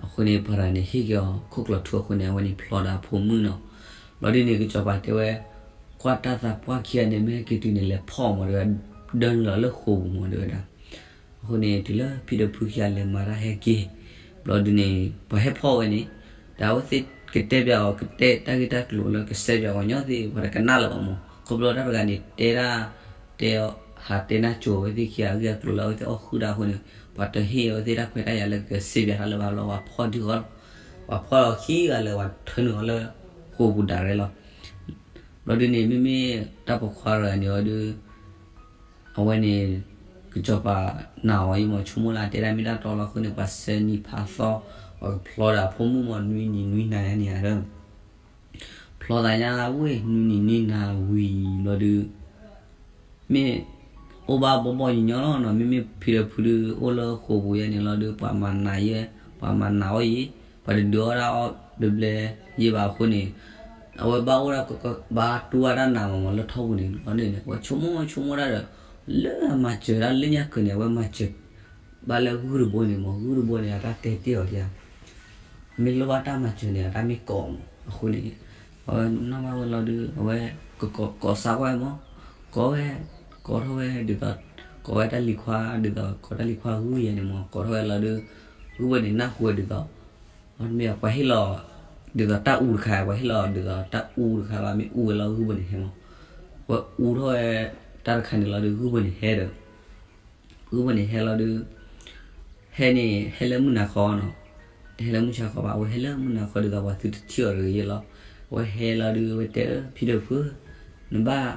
အဃိန့ၣ် ပှၤတဂၤန့ၣ် ဟ့ၣ်က့ၤအီၤခိၣ်ကျီၤထူအဃိန့ၣ် အဝဲန့ၣ်ဖျီဒီးအဖိမုၣ်နီၤ ဘျီဒုးန့ၣ် ကစီၤပၤတဲဝဲ ကွၢ်တၢ်သးပှၢ်ခံဂၤန့ၣ် မ့ၢ်ဟဲက့ၤတုၤန့ၣ် လဲၤဖီၣ်မး တဲဝဲ ဒၢနုာ်လီၤလၢဃိာ်ပူၤမး တဲဝဲဒၣ် အဃိန့ၣ် တုၤလၢဖံဒီးဖုခံဂၤလဲၤမၤတၢ်ဟဲက့ၤ ဘျီဒုးန့ၣ် ပှၤဟဲဖီၣ်ဝဲန့ၣ် ဒီးအဝဲသ့ၣ်ကတဲပျးအီၤ ကတဲတၢ်ဂ့ၢ်တၢ်ကျိၤလၢကစဲပျးပှၤကညီသ့ၣ် ပှၤတကနၣ်လၢၤဘၣ်မး ခီဖျိတၢ်တဂၤန့ၣ် တဲဒၣ် တဲ ဟးတဲနၢ်ကၠိၤဝဲသ့ၣ်ခံဂၤအဂ့ၢ်အကျိၤလၢအဝဲသ့ၣ်အီၣ်ဃုာ်ဒၣ်အဃိန့ၣ် ပှၤတဟ့ၣ်အဝဲသ့ၣ်တၢ်ခွဲးတၢ်ယာ်လၢကစဲပျးတၢ်လၢၤဘၣ်လီၤ ပှၤဖီၣ်ဒုးဃီလီၤ ပှၤဖီၣ်လီၤခံဂၤလၢၤ ပှၤထၢနုာ်ဃီလၢ ဃိာ်ပူၤဒၣ်ရဲလီၤ ဘျီဒုးန့ၣ် မ့မ့ၢ်တၢ်ပိာ်ခွါတဂၤန့ၣ်အီၤဒုး အဝဲန့ၣ် ကစီၤပၤနာ်အီၤအံၤမး ဆိကမိၣ်လၢအတဲဒၣ်မ့ၢ်တၢ်တီလီၤအဃိန့ၣ် ပှၤဆှၢနံၤဖးသီ ပှၤကဖျီဒီးအဖိမုၣ်မး နွံနံၤနွံနၤယါန့ၣ်ဧါဒီး ဖျီသးညါဝ့ၢ် နွံနံၤနွံနၤဝံၤဘျီဒုး မ့ၢ် အိၣ်ဘၣ်ဘီဘီညီညီလီၤနီၤ မ့မ့ၢ်ဖံဒီးဖုဒုး အိၣ်လၢဃိာ်ပူၤယါန့ၣ်လီၤဒုး ပှၤမၤနးယဲ ပှၤမၤနာ်အီၤယံၤ, ပှၤတဒုးအီၣ်ဒၣ်အီၣ်တဘျဲယဲဘၣ်အဃိန့ၣ်, အဝဲဘၣ်အိၣ်ဒၣ် ဘၣ်တူၢ်ဝဲဒၣ်နးမးမးလၢထီပူၤန့ၣ်လီၤန့ၣ် အဝဲဆိကမိၣ်ဆိကမိၣ်ဒၣ်ဒီး, လၢအမၤစၢၤဒၣ်လၢညါကၢၤန့ၣ် အဝဲမၤစၢၤ ဘၣ်လၢဂုၢ်တဘိန့ၣ်မး ဂုၢ်တဘိန့ၣ် အတၢ်တဲတ့ၢ်အီၤဒ် မ့ၢ်လိၣ်ဘၣ်တၢ်မၤစၢၤန့ၣ် အတၢ်မ့ၢ်ကိးမး အဃိန့ၣ်, အဝဲနီၢ်မးဝဲလီၤဒုး အဝဲ ကကိးစးကွၢ်ဝဲမး, ကိးဝဲ, ကိးထီၣ်ဝဲဒ်သိး, ကိးဝဲတၢ်လံၤခွါဒ်သိး ကိးတၢ်လံၤခွါဂုၢ်ယဲန့ၣ်မး ကိးထီၣ်ဝဲလီၤဒုး, ဂုၢ်ဘိန့ၣ်နၢ်ဟူဝဲဒ်သိး, မ့ၢ်ပှၤဟ့ၣ်လီၤ, ဒ်သိးတၢ်အူတခါ ပှၤဟ့ၣ်လီၤဒ်သိးတၢ်အူတခါလီၤ မ့ၢ်အူဝဲလီၤဂုၢ်ဘိန့ၣ်ဟဲမး, ဝဲအူထီၣ်ဝဲ, တၢ်တခါန့ၣ်လီၤဒုး ဂုၢ်ဘိန့ၣ်ဟဲဒီး ဂုၢ်ဘိန့ၣ်ဟဲလီၤဒုး, ဟဲန့ၣ် ဟဲလၢမုၢ်နၤဃီနီၤ, တဟဲလၢမုၢ်ဆါဃီဘၣ် အဝဲဟဲလၢမုၢ်နၤဃီဒ်သိးပှၤသုတထံၣ်အီၤတဂ့ၤယဲလီၤ, အဝဲဟဲလီၤဒုး အဝဲတဲဖံဒီးဖု, နဘၣ်,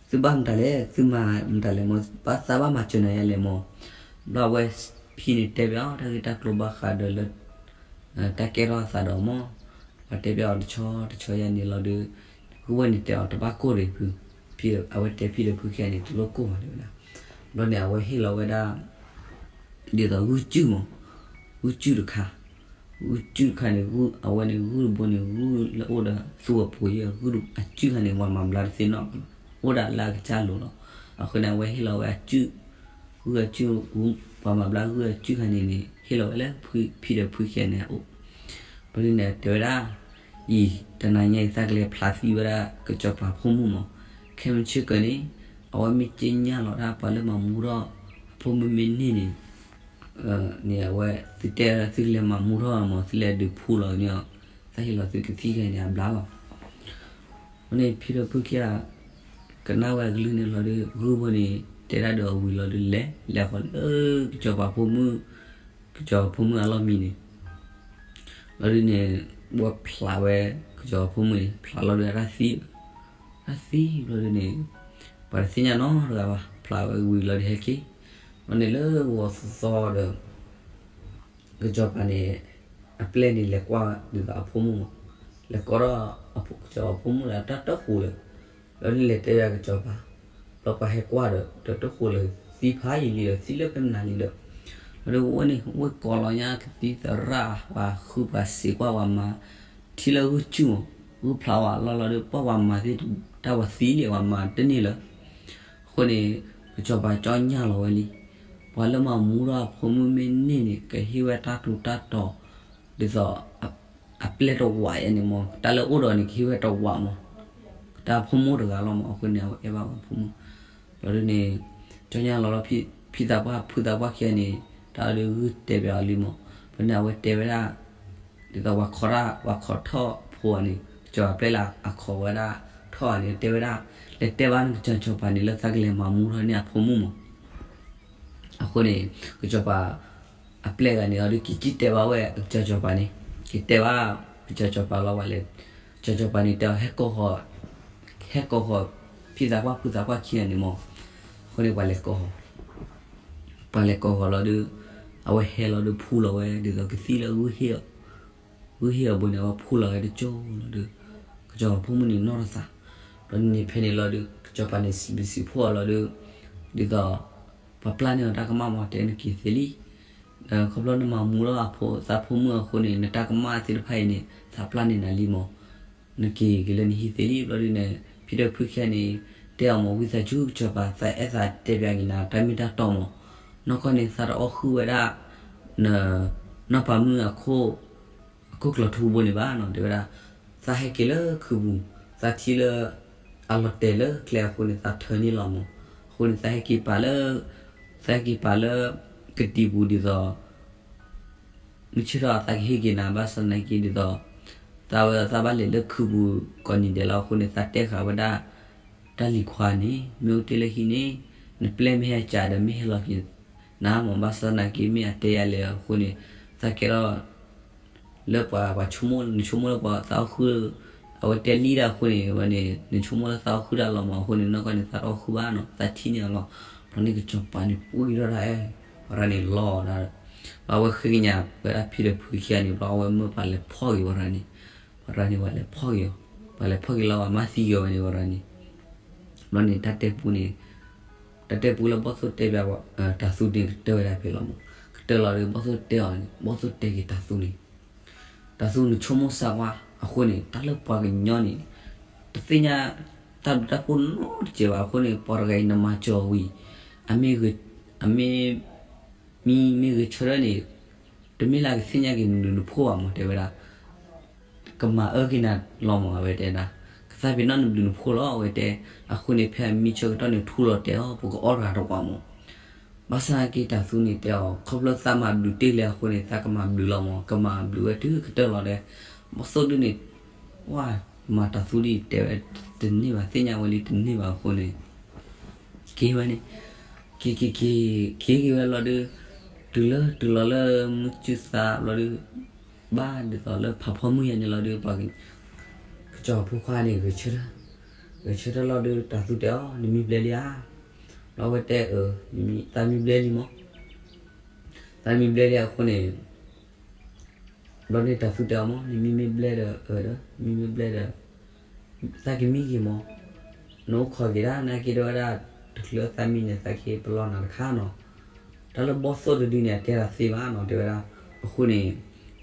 သုဘၣ်မတၤလဲၣ် သုမၤမတၤလဲၣ်မး ဘၣ်သးဘၣ်မၤစၢၤနၤယဲလဲၣ်မး, ဘျီအဝဲဖံန့ၣ်တဲဘၣ်အီၤ တၢ်ဂ့ၢ်တၢ်ကျိၤဘၣ်ဃးဒီးလၢ တၢ်ကဲထီၣ်အသးဒီးမး, ပှၤတဲဘၣ်အီၤတဆီတဆီယဲန့ၣ်လီၤဒုး, ဂုၢ်ဘိန့ၣ်တဲအီၤတဘၣ်ကိၢ်ရ့ၣ်ဖု, အဝဲတဲဖံဒီးဖုခံဂၤန့ၣ် တလိၣ်ကိၢ်ဘၣ်တဲဝဲဒၣ်, ဘျီန့ၣ် အဝဲဟ့ၣ်လီၤဝဲဒၣ် ဒ်သိးဂုၢ်စုၣ်မး, ဂုၢ်စုၣ်တခါ, ဂုၢ်စုၣ်တခါန့ၣ် အဝဲန့ၣ်ဂုၢ်တဘိန့ၣ် ဂုၢ်လၢအိၣ်ဒီးသူအပူၤယဲ ဂုၢ်အစုၣ်တခါန့ၣ် ပှၤမၤဘျါတသ့နီတဘျီ, အိၣ်ဒၣ်လၢအကစၢ်လိၤလီၤ, အဃိန့ၣ် အဝဲဟ့ၣ်လီၤဝဲအစုၣ်, ဂုၢ်အစုၣ်, ပှၤမၤဘျါဂုၢ်အစုၣ်တခါန့ၣ်န့ၣ် ဟ့ၣ်လီၤဝဲလၢဖံဒီးဖုခံဂၤန့ၣ်အအိၣ် ဘျီဒုးန့ၣ် တဲဝဲဒၣ်, အံၤ တနၤညါအံၤ သးကလဲၤဖျးသံဝဲဒၣ် ကစီၤပၤဖိမုၣ်မး, ခဲမုၢ်ဆ့ကၢန့ၣ် အဝဲမ့ၢ်က့ညါလီၤဒၣ် ပှၤလၢမၤမူထီၣ် အဖိမုၣ်မ့ၢ်န့ၢ်န့ၣ်, န့ၣ်အဝဲ သုတဲသုကလဲၤမၤမူထီၣ်မး သုလဲၤဒုးဖှူလီၤန့ၣ်, သးဟ့ၣ်လီၤသုကသံခဲအံၤန့ၣ် အဘျါလီၤ. အဃိန့ၣ် ဖံဒီးဖုခံဂၤ ကနၣ်ဝဲအကလုၢ်န့ၣ်လီၤဒုး ဂုၢ်ဘိန့ၣ် တဲဒၣ်ဒီးအဝံၤလီၤဒုး လဲၤလဲၤဃီၤလၢ ကစီၤပၤဖိမုၣ်, ကစီၤပၤဖိမုၣ်အလီၢ်မံန့ၣ် လီၤဒုးန့ၣ် ဝဲဖျးဝဲ ကစီၤပၤဖိမုၣ်န့ၣ် ဖျးလီၤဒုးအတၢ်သံ, တၢ်သံဘျီဒုးန့ၣ် ပှၤတသ့ၣ်ညါနီတဂၤဘၣ် ဖျးဝဲဝံၤလီၤဒုးဟဲက့ၤ, ဘျီန့ၣ်လၢဂီၤသီသီဒီး ကစီၤပၤန့ၣ် အပျဲၢ်န့ၣ်လဲၤကွၢ်ဒ်သိးအဖိမုၣ်မး, လဲၤကိးထီၣ် ကစီၤပၤဖိမုၣ်ဒီးတၢ်တဃိးလၢၤ, ဘျီန့ၣ်လဲၤတဲဝဲကစီၤပၤ, ဘျီပှၤဟဲကွၢ်ဒီး တဃိးလၢၤ သံဖးယံာ်လံဒီး သံလၢဖဲမနုၤလံဒီး, ဘျီဒုးဝဲန့ၣ် ဝဲကိးလီၤညါကသံသရၣ် ပှၤဃုပှၤစံးကွၢ်ပှၤမၤ ထံလၢဂုၢ်စုၣ်မး, ဂုၢ်ဖျးဝဲလီၤလီၤဒုး ပှၤမၤသ့ၣ်တၢ်ပှၤသံလံ ပှၤမၤတန့ၢ်လၢၤ အဃိန့ၣ် ကစီၤပၤကၠီညါလီၤဝဲလံ, ပှၤလၢမၤမူထီၣ်အဖိမုၣ်မ့ၢ်န့ၢ်န့ၣ် ကဟ့ၣ်ဝဲတၢ်ထူးတၢ်တီၤ ဒ်သိး အပျဲၢ်တဝးယဲန့ၣ်မး တၢ်လၢအိၣ်ဒီးန့ၣ် ကဟ့ၣ်ဝဲတဝးမး, တၢ်ဖိမုၣ်တဂၤလီၤမး အဃိန့ၣ် အဝဲအဲၣ်ဘၣ်ဝဲဖိမုၣ်, ဘျီဒုးန့ၣ် ကၠီညါလီၤလီၤ ဖံသးပှၢ်ဖုသးပှၢ်ခံဂၤန့ၣ် တၢ်အီၤဒုးဂုၢ်တဲပၠးအီၤလံမး, ဘျီန့ၣ် အဝဲတဲဝဲဒၣ် ဒ်သိးပှၤခိးတၢ် ပှၤခိးထီၣ်ဖိအီၤန့ၣ် ကစီၤပၤပျဲၢ်လၢအခီးဝဲဒၣ်ထီၣ်အီၤန့ၣ် တဲဝဲဒၣ် လဲၤတဲဘၣ်နကစၢ်စီၤပၤန့ၣ် လၢသးကလဲၤမၤမူထီၣ်န့ၢ်အဖိမုၣ်မး, အဃိန့ၣ် ကစီၤပၤ အပျဲၢ်ဂၤန့ၣ် အီၤဒုးက့ၤက့ၤတဲဘၣ်ဝဲ ကစၢ်စီၤပၤန့ၣ် က့ၤတဲဘၣ် ကစၢ်စီၤပၤလီၤဝဲလဲၣ်, ကစၢ်စီၤပၤန့ၣ်တဲအီၤ ဟဲကိးဃီၤ ဖံသးပှၢ်ဖုသးပှၢ်ခံဂၤန့ၣ်မး, အဃိန့ၣ် ပှၤလဲၤကိးဃီၤ ပှၤလဲၤကိးဃီၤလီၤဒုး အဝဲဟဲလီၤဒုးဖှူလီၤဝဲ ဒ်သိးကသံၣ်လၢ ဂုၢ်ဟ့ၣ်အဘိန့ၣ် အဝဲဖှူလီၤဝဲတကၠိလီၤဒုး ကစီၤပၤဖိမုၣ်န့ၣ်နီၢ်တသး, ဘျီန့ၣ်ဖဲန့ၣ်လီၤဒုး ကစီၤပၤန့ၣ်စံးဘျုးစံးဖှိၣ်အီၤလီၤဒုး ဒ်သိး ပှၤပျၢ်န့ၢ်အီၤတၢ်ကမၣ်မး တဲနက့ၤသ့လံ, ခီဖျိနမၤမူလၢအဖိသးဖိမုၣ်အဃိန့ၣ် နတၢ်ကမၣ်သ့ၣ်တဖၣ်အံၤန့ၣ် သးပျၢ်န့ၢ်နၤလံမး နက့ၤက့ၤလၢနဟံၣ်သ့လံ ဘျီဒုးန့ၣ် ဖံဒီးဖုခံဂၤန့ၣ် တဲအီၤမး ဝံသးစူၤ ကစီၤပၤ သးအဲၣ်သးတဲပၠးက့ၤနၤ တၢ်မ့ၢ်တၢ်တီမး, နီၢ်ကီၢ်န့ၣ် သးတအီၣ်ဃုာ်ဝဲဒၣ် နီၢ်ပၤမုၣ်အခိၣ် အခိၣ်ကျၢၢ်ထူဘိန့ၣ်ဘၣ်နီၤ တဲဝဲဒၣ်, သးဟဲက့ၤလၢခုးပူၤ သးထံၣ်လၢ အလီၤတဲာ်လၢကျဲအဃိန့ၣ် သးထၢန့ၢ်လီၤမး, အဃိန့ၣ် သးဟဲက့ၤပာ်လၢ သးဟဲက့ၤပာ်လၢ ကတံၤပူၤဒ်သိး မုၢ်ဆ့ၣ်ထီၣ်သးကဟ့ၣ်က့ၤနၤ ဘၣ်ဆၣ်သနာ်က့ဒ်သိး သးဝဲသးဘၣ်လဲၤလၢခုးပူၤကိးနံၤဒဲးလီၤအဃိန့ၣ် သးတဲဃာ်ဝဲဒၣ် တၢ်လံၤခွါန့ၣ် မ့ၢ်အိၣ်တ့ၢ်လၢဟံၣ်န့ၣ် နပျဲၢ်မ့ၢ်ဟဲကးဒီးမ့ၢ်ဟဲလီၤက့ၤနၤမး ဘၣ်ဆၣ်သနာ်က့မ့ၢ်အတဲယၤလဲၣ်အဃိန့ၣ် သးကဲထီၣ် လၢပှၤ ပှၤဆိကမိၣ် နဆိကမိၣ်လၢပှၤသးအီၣ်ဃုာ် အဝဲတဲလံဒၣ်အဃိန့ၣ် ဝဲန့ၣ် နဆိကမိၣ်လၢသးအီၣ်ဃုာ်တၢ်လီၤမး အဃိန့ၣ် နီၢ်ကီၢ်န့ၣ် သးတအီၣ်ဃုာ်ဘၣ်နီၤ သးထံၣ်န့ၢ်အီၤလီၤ. ဘျီန့ၣ်ကစီၤပၤန့ၣ် ပှံၢ်ထီၣ်ဒၣ်အဲၣ် ဝဲဒၣ်န့ၣ်လီၤဒၣ် ဘျီအဝဲဃ့ကညးဝဲဒၣ်ဖံဒီးဖုခံဂၤန့ၣ် ဘျီအဝဲမၢပှၤလဲၤဖီၣ်က့ၤဝဲဒၣ်န့ၣ် ဝဲဒၣ်န့ၣ်ပှၤလဲၤဖီၣ်က့ၤအီၤ ပှၤလဲၤဖီၣ်က့ၤလီၤ ပှၤမၤသံက့ၤဝဲန့ၣ်ဝဲဒၣ်န့ၣ် ဘျီန့ၣ် တၢ်တဲပူန့ၣ် တၢ်တဲပူလၢဘီၣ်သိၣ်တဲပၠး တၢ်သူန့ၣ်ကတၢၢ်ဝဲဒၣ်ဖဲလီၤမး, က တၢၢ်လီၤဒီး ဘီၣ်သိၣ်တဲအီၤန့ၣ်, ဘီၣ်သိၣ်တဲက့ၤတၤသူန့ၣ်, တၤသူန့ၣ်ဆိကမိၣ်ဆါကွၢ်အဃိန့ၣ် တၢ်လၢပှၤကညီန့ၣ် တသ့ၣ်ညါ တၢ်ဘျုးတၢ်ဖှိၣ်နီတစဲးဘၣ်အဃိန့ၣ် ပှၤတဂၤအံၤနမၤစၢၤဝံၤ အမ့ၢ် အမ့ၢ် မံမ့ၢ်ဂဲၤဆၢထၢၣ်န့ၣ် တမ့ၢ်လၢအကသ့ၣ်ညါက့ၤနဘျုးနဖှိၣ်ဘၣ်မး တဲဝဲဒၣ် ကမၤအၢက့ၤနၤလီၤမး အဝဲတဲဒၣ်, ကသးပ့ၤနီၣ်နဘျုးနဖှိၣ်လီၤ အဝဲတဲ, အဃိန့ၣ် ဖဲအမံဆၢကတီၢ်န့ၣ် ထူလီၤတဲာ်အီၤ ပကအီၣ်တဂၤတဝးမး, ဘၣ်ဆၣ်သနာ်က့တၤသူန့ၣ်တဲအီၤ ခီဖျိသးမၤဘျုးတ့ၢ်လံအဃိန့ၣ် သးကမၤဘျုးလီၤမး ကမၤဘျုးဝဲတုၤကတၢၢ်လီၤဒီး, ဘီၣ်သိၣ်ဒုန့ၣ် ဝဲ မၤတၤသူဒ်တဲဝဲတန့ၢ်ဘၣ် သ့ၣ်ညါဝဲလံတန့ၢ်ဘၣ်အဃိန့ၣ် က့ၤဝဲန့ၣ်, က့ၤက့ၤက့ၤ က့ၤက့ၤဝဲလီၤဒုး, တုၤလၢတုၤလီၤလၢမုၢ်ဆူၣ်သးဘျီဒုး, ဘၣ်ဒ်သိးလၢဖးဖီမုၢ်ယဲန့ၣ်လီၤဒုး, ပှၤကစီၤဖိခွါန့ၣ် ဂဲၤဆၢထၢၣ်, ဂဲၤဆၢထၢၣ်လီၤဒုး တၤသူတဲအီၤ နမံဘျဲလံဧါ, ဒီးအဝဲတဲအၢ, သးမံဘျဲလံမး, သးမံဘျဲလံအဃိန့ၣ် ဘျီန့ၣ်တၤသူတဲအီၤမး နမံမ့ၢ်ဘျဲဒီး အၢဒီး မံမ့ၢ်ဘျဲဒီး သးကမံက့ၤမး, နအိၣ်ခိးက့ၤဒၣ် နာ်က့တဲဝဲဒၣ်, တချုးသးမံန့ၣ် သးက့ၤပလီၢ်နၤတခါနီၤ, တၢ်လၢဘီၣ်သိၣ်တဒုန့ၣ် အတဲဒၣ်သ့ဘၣ်နီၤ တဲဝဲဒၣ်, အဃိန့ၣ်,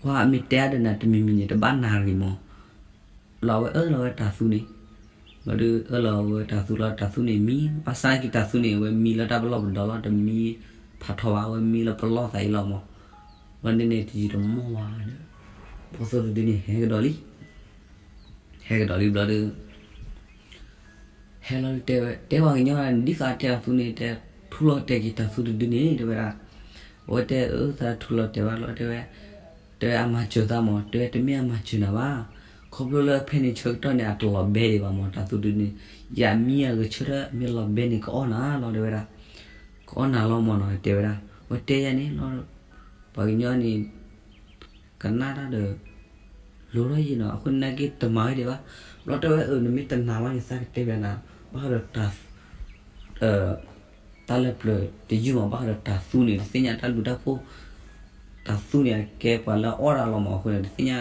ကွၢ်မ့ၢ်တဲအါဒီးနၤတမံၤမံၤန့ၣ် တဘၣ်နၤတဂ့ၤမး လီၤဝဲအၢလီၤဝဲတၤသူန့ၣ်, လီၤဒုးအၢလီၤဝဲတၤသူလီၤ တၤသူန့ၣ်မံ, ဘၣ်ဆၣ်သနာ်က့တၤသူန့ၣ် အဝဲမံလၢတၢ်ပလီၢ်ပဒီလီၤ တမံဖးထီဘၣ် အဝဲမံလၢပလီၢ်သးအံၤလီၤမး, ဘျီန့ၣ်န့ၣ် တယံာ်တမီၢ်ဘၣ်ဒီး, ဘီၣ်သိၣ်တဒုန့ၣ် ဟဲကဒီးလံ, ဟဲကဒီးလံဘျီဒုး ဟဲလီၤဒုး တဲဝဲ တဲပှၤကညီန့ၣ် ဒ်သိးအတဲတၤသူန့ၣ် တဲထူလီၤတဲာ်က့ၤတၤသူတဒုန့ၣ် တဲဝဲဒၣ်, အဝဲတဲအၢ သးထူလီၤတဲာ်ဘၣ်လီၤ တဲဝဲ, တဲဝဲအမၤစၢၤသးမး တဲဝဲတမ့ၢ်အမၤစၢၤနၤဘၣ်, ခီဖျိလၢဖဲန့ၣ်ဆၢကတီၢ်န့ၣ် အတလီၤဘဲဒံးဘၣ်မး တၤသူဒုန့ၣ်, ယမံအဂဲၤဆၢထၢၣ် မ့ၢ်လီၤဘဲန့ၣ် ကအီၣ်နၤလီၤ တဲဝဲဒၣ်, ကအီၣ်နၤလီၤမးနီၤ တဲဝဲဒၣ်, အဝဲတဲယၤန့ၣ်လီၤ ပှၤကညီန့ၣ် ကနၣ်တၢ်ဒီး လိၤထီၣ်ယံာ်နီၤ အဃိန့ၣ်နာ်က့တမၤဝဲဒံးဘၣ်, ဘျီတဲဝဲအၢ နမ့ၢ်တနာ်ဘၣ်န့ၣ် သးကတဲဘၣ်နၤ, ဘၣ်ဃးဒီးတၤ တၢ်လၢပျၢၤတယုၢ်မး ဘၣ်ဃးဒီးတၤသူန့ၣ် တသ့ၣ်ညါတၢ်ဘျုးတၢ်ဖှိၣ်, တၤသူန့ၣ် အကဲပှၤလၢအအီၣ်တၢ်လီၤမး အဃိန့ၣ် တသ့ၣ်ညါ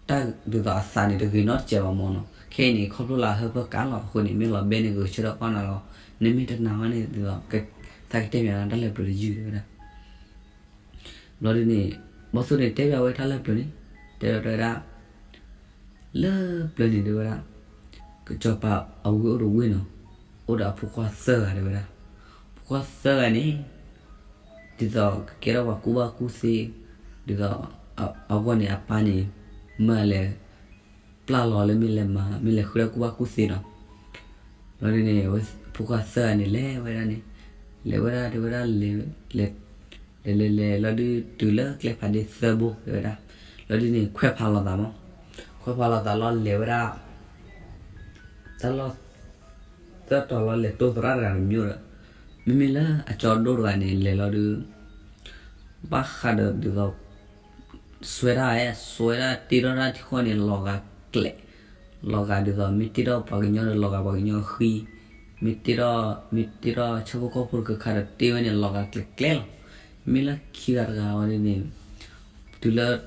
တၢ်ဒ်သိးအသးန့ၣ် တဂ့ၤနီတစဲးဘၣ်မးနီၤ ခဲအံၤန့ၣ် ခီဖျိလၢအဟၢဖၢကါလီၤ အဃိန့ၣ် မ့ၢ်လီၤဘဲန့ၣ် ဂဲၤဆၢထၢၣ်အီၣ်နၤလီၤ, နမ့ၢ်တနာ်ဘၣ်န့ၣ် သးကတဲဘၣ်နၤ တၢ်လၢပျၢၤတယုၢ်တဲဝဲဒၣ် ဘျီဒုန့ၣ် ဘီၣ်သိၣ်န့ၣ်တဲဘၣ်ဝဲတၢ်လၢပျၢၤန့ၣ်, တဲဝဲတဲဝဲဒၣ်, လၢပျၢၤန့ၣ်တဲဝဲဒၣ်, ကစီၤပၤအဝ့ၢ်အိၣ်တဝ့ၢ်နီၤ, အိၣ်ဒီးအဖိခွါသၢဂၤတဲဝဲဒၣ်, ဖိခွါသၢဂၤန့ၣ်, ဒ်သိးကကဲထီၣ်ပှၤကူၣ်ဘၣ်ကူၣ်သ့, ဒ်သိး, အဂီၢ်န့ၣ်အပၢ်န့ၣ်, မၢလဲၤ ပျၢ်လီၤလၢမ့ၢ်လဲၤမၤ မ့ၢ်လဲၤဃုဒၣ်ကူၣ်ဘၣ်ကူၣ်သ့နီၤ, ဘျီဒုန့ၣ် ဖိခွါသၢဂၤန့ၣ် လဲၤဝဲဒၣ်န့ၣ်, လဲၤဝဲဒၣ်တဲဝဲဒၣ်လဲၤ, လဲၤလဲၤလဲၤလီၤဒု တုၤလၢကျဲဖးဒ့သၢဘိတဲဝဲဒၣ်, လီၤဒုန့ၣ် ခွဲးဖးလိာ်သးမး, ခွဲးဖးလိာ်သးလီၤလဲၤဝဲဒၣ် တၢ်လီၢ် သၢတီၤလီၤလဲၤတိသရၣ်တဂၤတမံၤဒီး, မ့မ့ၢ်လၢအကၠီဒိၣ်တဂၤန့ၣ် လဲၤလီၤဒု ဘၣ်ဃးဒီးဒ်သိး စွဲဒၣ်ဧဲ စွဲဒၣ်တ့ထီၣ်တၢ်ထံဃီန့ၣ် လီၤဂာ်ကျဲး, လီၤဂာ်ဒ်သိး မ့ၢ်တ့ထီၣ်ပှၤကညီဒီးလီၤဂာ်ပှၤကညီဃံ, မ့ၢ်တ့ထီၣ် မ့ၢ်တ့ထီၣ်ဆၣ်ဖိကီၢ်ဖိတခါခါဒီးတ့ဝဲန့ၣ် လီၤဂာ်ကျဲးကျဲးလီၤ. မ့ၢ်လၢခံဂၤတဂၤဝဲန့ၣ် တုၤလၢ တ့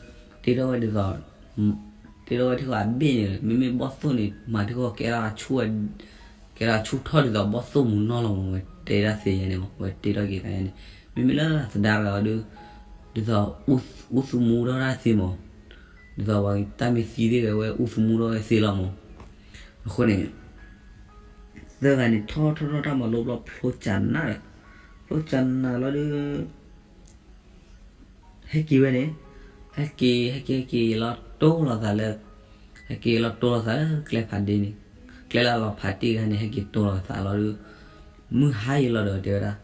ထီၣ်ဝဲဒ်သိး တ့ထီၣ်ဝဲထံဃီအဘ့ၣ်န့ၣ် မ့မ့ၢ်ဘီၣ်သိၣ်န့ၣ် မၤထံဃီကဲဒၣ်ဆူၣ်ဝဲ ကဲဒၣ်ဆူၣ်ထီၣ်ဒ်သိးဘီၣ်သိၣ်မူနီၢ်လီၤမး ဝဲတဲဒၣ်သ့ယဲန့ၣ်မး ဝဲတ့ထီၣ်က့ၤတၢ်ယဲန့ၣ် မ့မ့ၢ်လၢသဒါတဂၤဒီး ဒ်သိး အူသူမူထီၣ်တၢ်သ့မး ဒ်သိးပှၤတၢ်မ့ၢ်သံသ့ၣ်ဂ့ၤဝဲအူသူမူထီၣ်ဝဲသ့လီၤမး အဃိန့ၣ် သၢဂၤန့ၣ် ထီၣ်ထီၣ်ထီၣ်တၢ်မၤလိဘျီဖျိကနၣ်ဒီး ဖျိကနၣ်လီၤဒုး ဟဲက့ၤဝဲန့ၣ် ဟဲက့ၤ ဟဲက့ၤ ဟဲက့ၤလီၤတိၢ်လီၤသးလၢ ဟဲက့ၤလီၤတိၢ်လီၤသးလၢကျဲဖးဒ့န့ၣ် ကျဲလၢအလီၤဖးတ့ၢ်တဂၤန့ၣ် ဟဲက့ၤတိၢ်လီၤသးလီၤဒုး မုၢ်ဟါယံၤလီၤဒီးတဲဝဲဒၣ်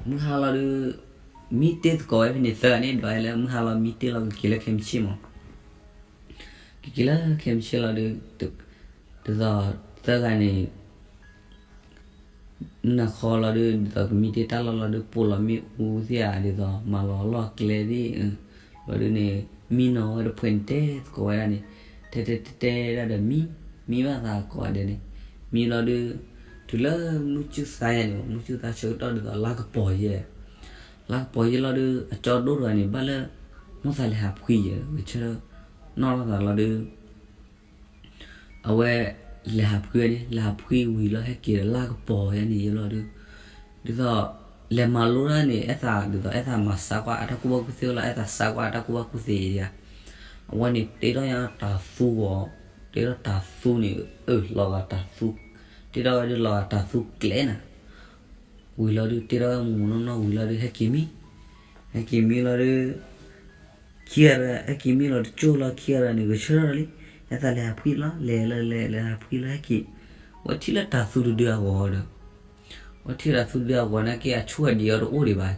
မုၢ်ဟါလီၤဒုး မံတ့ၢ်သကိးဝဲဖဲန့ၣ်သၢဂၤန့ၣ် ဒွးလၢမုၢ်ဟါလီၤမံတ့ၢ်လီၤကက့ၤလၢခဲမုၢ်ဆ့ၣ်မး ကက့ၤလၢခဲမုၢ်ဆ့ၣ်လီၤဒုး ဒ်သိးသၢဂၤန့ၣ် နၢ်ဃီလီၤဒုး ဒ်သိးကမံတ့ၢ်တၢ်လီၢ်လီၤဒုး ပိာ်လီၤမ့ၣ်အူသ့ၣ်ဧါ ဒ်သိး မၤလီၤလီၢ်ကျဲသ့ၣ် လီၤဒုးန့ၣ် မံနီၤဝဲတဖှဲးန့ၣ် တဲသကိးဝဲဒၣ်န့ၣ် တဲတဲတဲတဲဒၣ်ဒီးမံ မံဘၣ်သးကိးဂၤဒဲးန့ၣ် မံလီၤဒုး တုၤလၢမုၢ်ဆူၣ်သါယဲန့ၣ် မုၢ်ဆူၣ်သါဆၢကတီၢ်ဒ်သိးလါကပီၤယဲ လါကပီၤယဲလီၤဒုး အကၠီဒိၣ်တဂၤန့ၣ် ဘၣ်လၢ မိၢ်သးလဲၤဟးဖှံယဲ ဂဲၤဆၢထၢၣ်နီၢ်လီၤသးလီၤဒုး အဝဲ လဲၤဟးဖှံဝဲန့ၣ် လဲၤဟးဖှံဝံၤလီၤ ဟဲက့ၤဒီးလါကပီၤယဲန့ၣ်ယဲလီၤဒုး ဒ်သိး လဲၤမၤလိတၢ်န့ၣ် အဲၣ်သးဒ်သိး အဲၣ်သးမၤစါကွၢ်အတၢ်ကူၣ်ဘၣ်ကူၣ်သ့လီၤ, အဲၣ်သးစါကွၢ်အတၢ်ကူၣ်ဘၣ်ကူၣ်သ့ဧါ. အဝဲန့ၣ်တ့ထီၣ်ညါတၤသူဂီၤ, တ့ထီၣ်တၤသူန့ၣ် အၢၣ် လီၤဂာ်တၤသူ, တ့ထီၣ်ဝဲဒုးလီၤဂာ်တၤသူကျဲနၤ. ဝံၤလီၤဒုး တ့ထီၣ်ဝဲမုၢ်မုၢ်နီၢ်နီၢ်ဝံၤလီၤဒုး ဟဲက့ၤမံ, ဟဲက့ၤမံလီၤဒုး ခံဂၤဒီး ဟဲက့ၤမံလီၤတကၠိၢ်လီၤ ခံဂၤဒီးန့ၣ် ဂဲၤဆၢထၢၣ်လံ, ဟဲသးလဲၤဟးဖှံလီၤ, လဲၤလီၤလဲၤ လဲၤဟးဖှံလီၤ ဟဲက့ၤ. ဝဲထံၣ်လၢတၤသူတဒုအဂီၤဒီး, ဝဲထံၣ်တၤသူတဒုအဂီၤနာ်က့ အဆိၣ်အဒံးအီၤတအိၣ်ဒံးဘၣ်,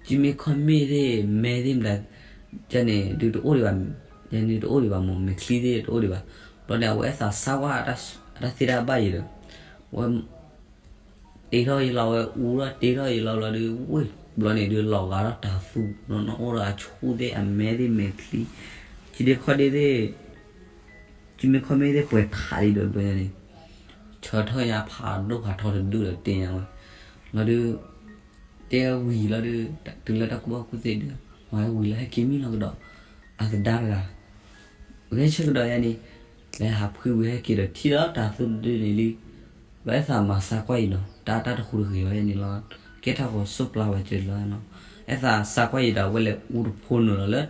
ကၠံမ့ၢ်ခီၣ်မ့ၢ်သ့ၣ် မဲသ့ၣ်မတၤ ယန့ၣ်ဒုးတအိၣ်ဒံးဘၣ်, ယန့ၣ်တအိၣ်ဒံးဘၣ်မ့ၢ် မဲာ်ချံသ့ၣ်တအိၣ်ဒံးဘၣ်. ဘျီန့ၣ် အဝဲအဲၣ်သးစါကွၢ်အတၢ်သ့တၢ်ဘၣ်အံၤဒီး, ဝဲ တ့ထီၣ်ယလီၤဝဲအူထီၣ် တ့ထီၣ်ယလီၤဘျီဒီး ဝ့ၢ် ဘျီန့ၣ်ဒုးလီၤဂာ်ထီၣ်တၤသူနီၢ်နီၢ် အိၣ်ဒီးအဆူၣ်သ့ၣ် အမဲသ့ၣ် မဲာ်ချံ, ကၠံဒ့ခီၣ်ဒ့သ့ၣ်, ကၠံမ့ၢ်ခီၣ်မ့ၢ်သ့ၣ် ပှဲၤထးလံဒီး ဘျီညါန့ၣ် ဆၢထၢၣ်ညါဖးဒိၣ်ဖးထီတဒုဒီးတ့ညါဝဲ, ဘျီဒုး တဲဝံၤလီၤဒုး တုၤလၢတၢ်ကူၣ်ဘၣ်ကူၣ်သ့ဒုး မၤဝံၤလီၤ ဟဲက့ၤမံလီၤကဒီး အသဒါတဂၤ ဂဲၤဆၢကဒီးယၤန့ၣ်, လဲၤဟးဖှံဝံၤဟဲက့ၤဒီး ထံၣ်ဒီးတၤသူတဒုန့ၣ်လံ, ဘၣ်အဲၣ်သးမၤစါကွၢ်အံၤနီၤ တၢ်တၢ်တဃူတဂ့ၤဘၣ်ယၤန့ၣ်လီၤ, ကဲထီၣ်ကီး စိၣ်ပျၢ်ဝဲကလီၤနီၤ, အဲၣ်သးစါကွၢ်အံၤဒီး အဝဲလဲၤအူတဖိနုာ်လီၤလၢ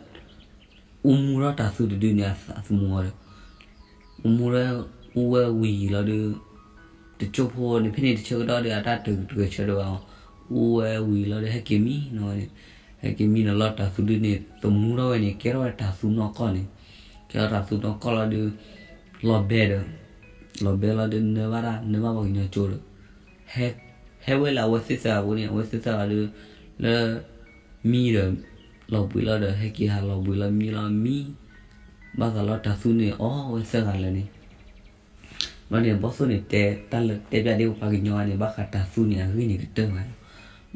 အူမူထီၣ်တၤသူတဒုန့ၣ်အသမူအီၤဒီး အူမူထီၣ် အူဝဲဝံၤလီၤဒုး တကၠိၢ်ဖိန့ၣ် ဖဲန့ၣ်တဆၢကတီၢ်ဒီး အတၢ်တဂဲၤဆၢဒိၣ်ဘၣ်အီၤ, အူဝဲဝံၤလီၤဒီး ဟဲက့ၤမံနီၤဝဲန့ၣ်, ဟဲက့ၤမံနီၤလီၤ တၤသူဒုန့ၣ် သမူထီၣ်ဝဲန့ၣ် ကဲထီၣ်ဝဲတၤသူနီၢ်ကီၢ်န့ၣ်, ကဲထီၣ်တၤသူနီၢ်ကီၢ်လီၤဒုး လီၤဘဲဒီး လီၤဘဲလီၤဒုး နၢဘၣ်တၢ် နၢဘၣ်ပှၤကညီကၠိဒီး ဟဲဝဲလၢအဝဲသ့ၣ်သၢဂၤအဃိန့ၣ် အဝဲသ့ၣ်သၢဂၤဒီး လၢ မံဒီး လီၤဘှံးလီၤဒီး ဟဲက့ၤဟးလီၤဘှံးလီၤမံလီၤမံ ဘၣ်သးလီၤတၤသူန့ၣ်အီၣ်ဝဲသၢဂၤလၢာ်န့ၣ်, ဘျီန့ၣ် ဘီၣ်သိၣ်န့ၣ်တဲ တၢ်လၢတဲပျၢ်ဒ့ပှၤကညီဂၤန့ၣ် ဘၣ်ဃးတၤသူန့ၣ် အဂ့ၢ်န့ၣ်ကတၢၢ်ဘၣ်,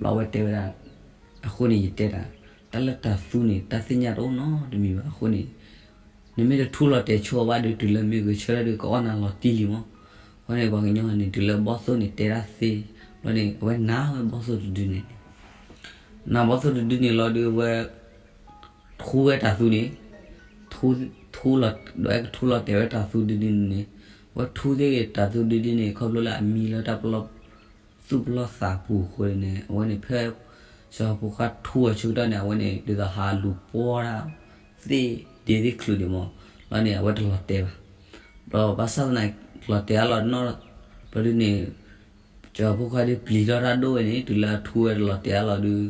ဘျီအဝဲတဲဝဲဒၣ် အဃိန့ၣ် ယတဲဒၣ် တၢ်လၢတၤသူန့ၣ် တၢ်သ့ၣ်ညါတအိၣ်နီတမံၤဘၣ်အဃိန့ၣ် နမ့ၢ်တထူလီၤတဲာ်ဆိဘၣ်ဒီး တုၤလၢမ့ၢ်ဂဲၤဆၢထၢၣ်ဒီးကအီၣ်နၤလီၤတံၢ်လံမး, အဃိန့ၣ် ပှၤကညီဂၤန့ၣ် တုၤလၢဘီၣ်သိၣ်န့ၣ်တဲတၢ်သ့, ဘျီန့ၣ် အဝဲနာ်ဝဲဘီၣ်သိၣ်တဒုန့ၣ်န့ၣ် နာ်ဘီၣ်သိၣ်တဒုန့ၣ်လီၤဒုး အဝဲ ထူဝဲတၤသူန့ၣ်, ထူ, ထူလီၤ, ဒီးအဲၣ်ကထူလီၤတဲာ်ဝဲတၤသူဒုဒုန့ၣ်န့ၣ်, အဝဲထူသ့ၣ်ဂ့ၤတၤသူဒုဒုန့ၣ် ခီဖျိလၢအမံလၢတၢ်ပလီၢ်, သူၣ်ပလီၢ်သးပူၤအဃိန့ၣ် အဝဲန့ၣ်ဖဲ စီၤဖိခွါထူအဆၢကတီၢ်န့ၣ် အဝဲန့ၣ် ဒ်သိးဟးလူၤပှီၢ်တၢ် သ့ၣ်ဒ့သ့ၣ်ချုးန့ၣ်မး, လီၤန့ၣ် အဝဲတလီၤတဲာ်ဘၣ်. ဒီးဘၣ်ဆၣ်သနာ်က့ လီၤတဲာ်အါလီၤနီၢ်, ဘျီဒုန့ၣ် စီၤဖိခွါဒုးပျံၤထီၣ်တၢ်ဒိၣ်ဝဲန့ၣ် တုၤလၢအထူဝဲတလီၤတဲာ်အါလီၤဒုး,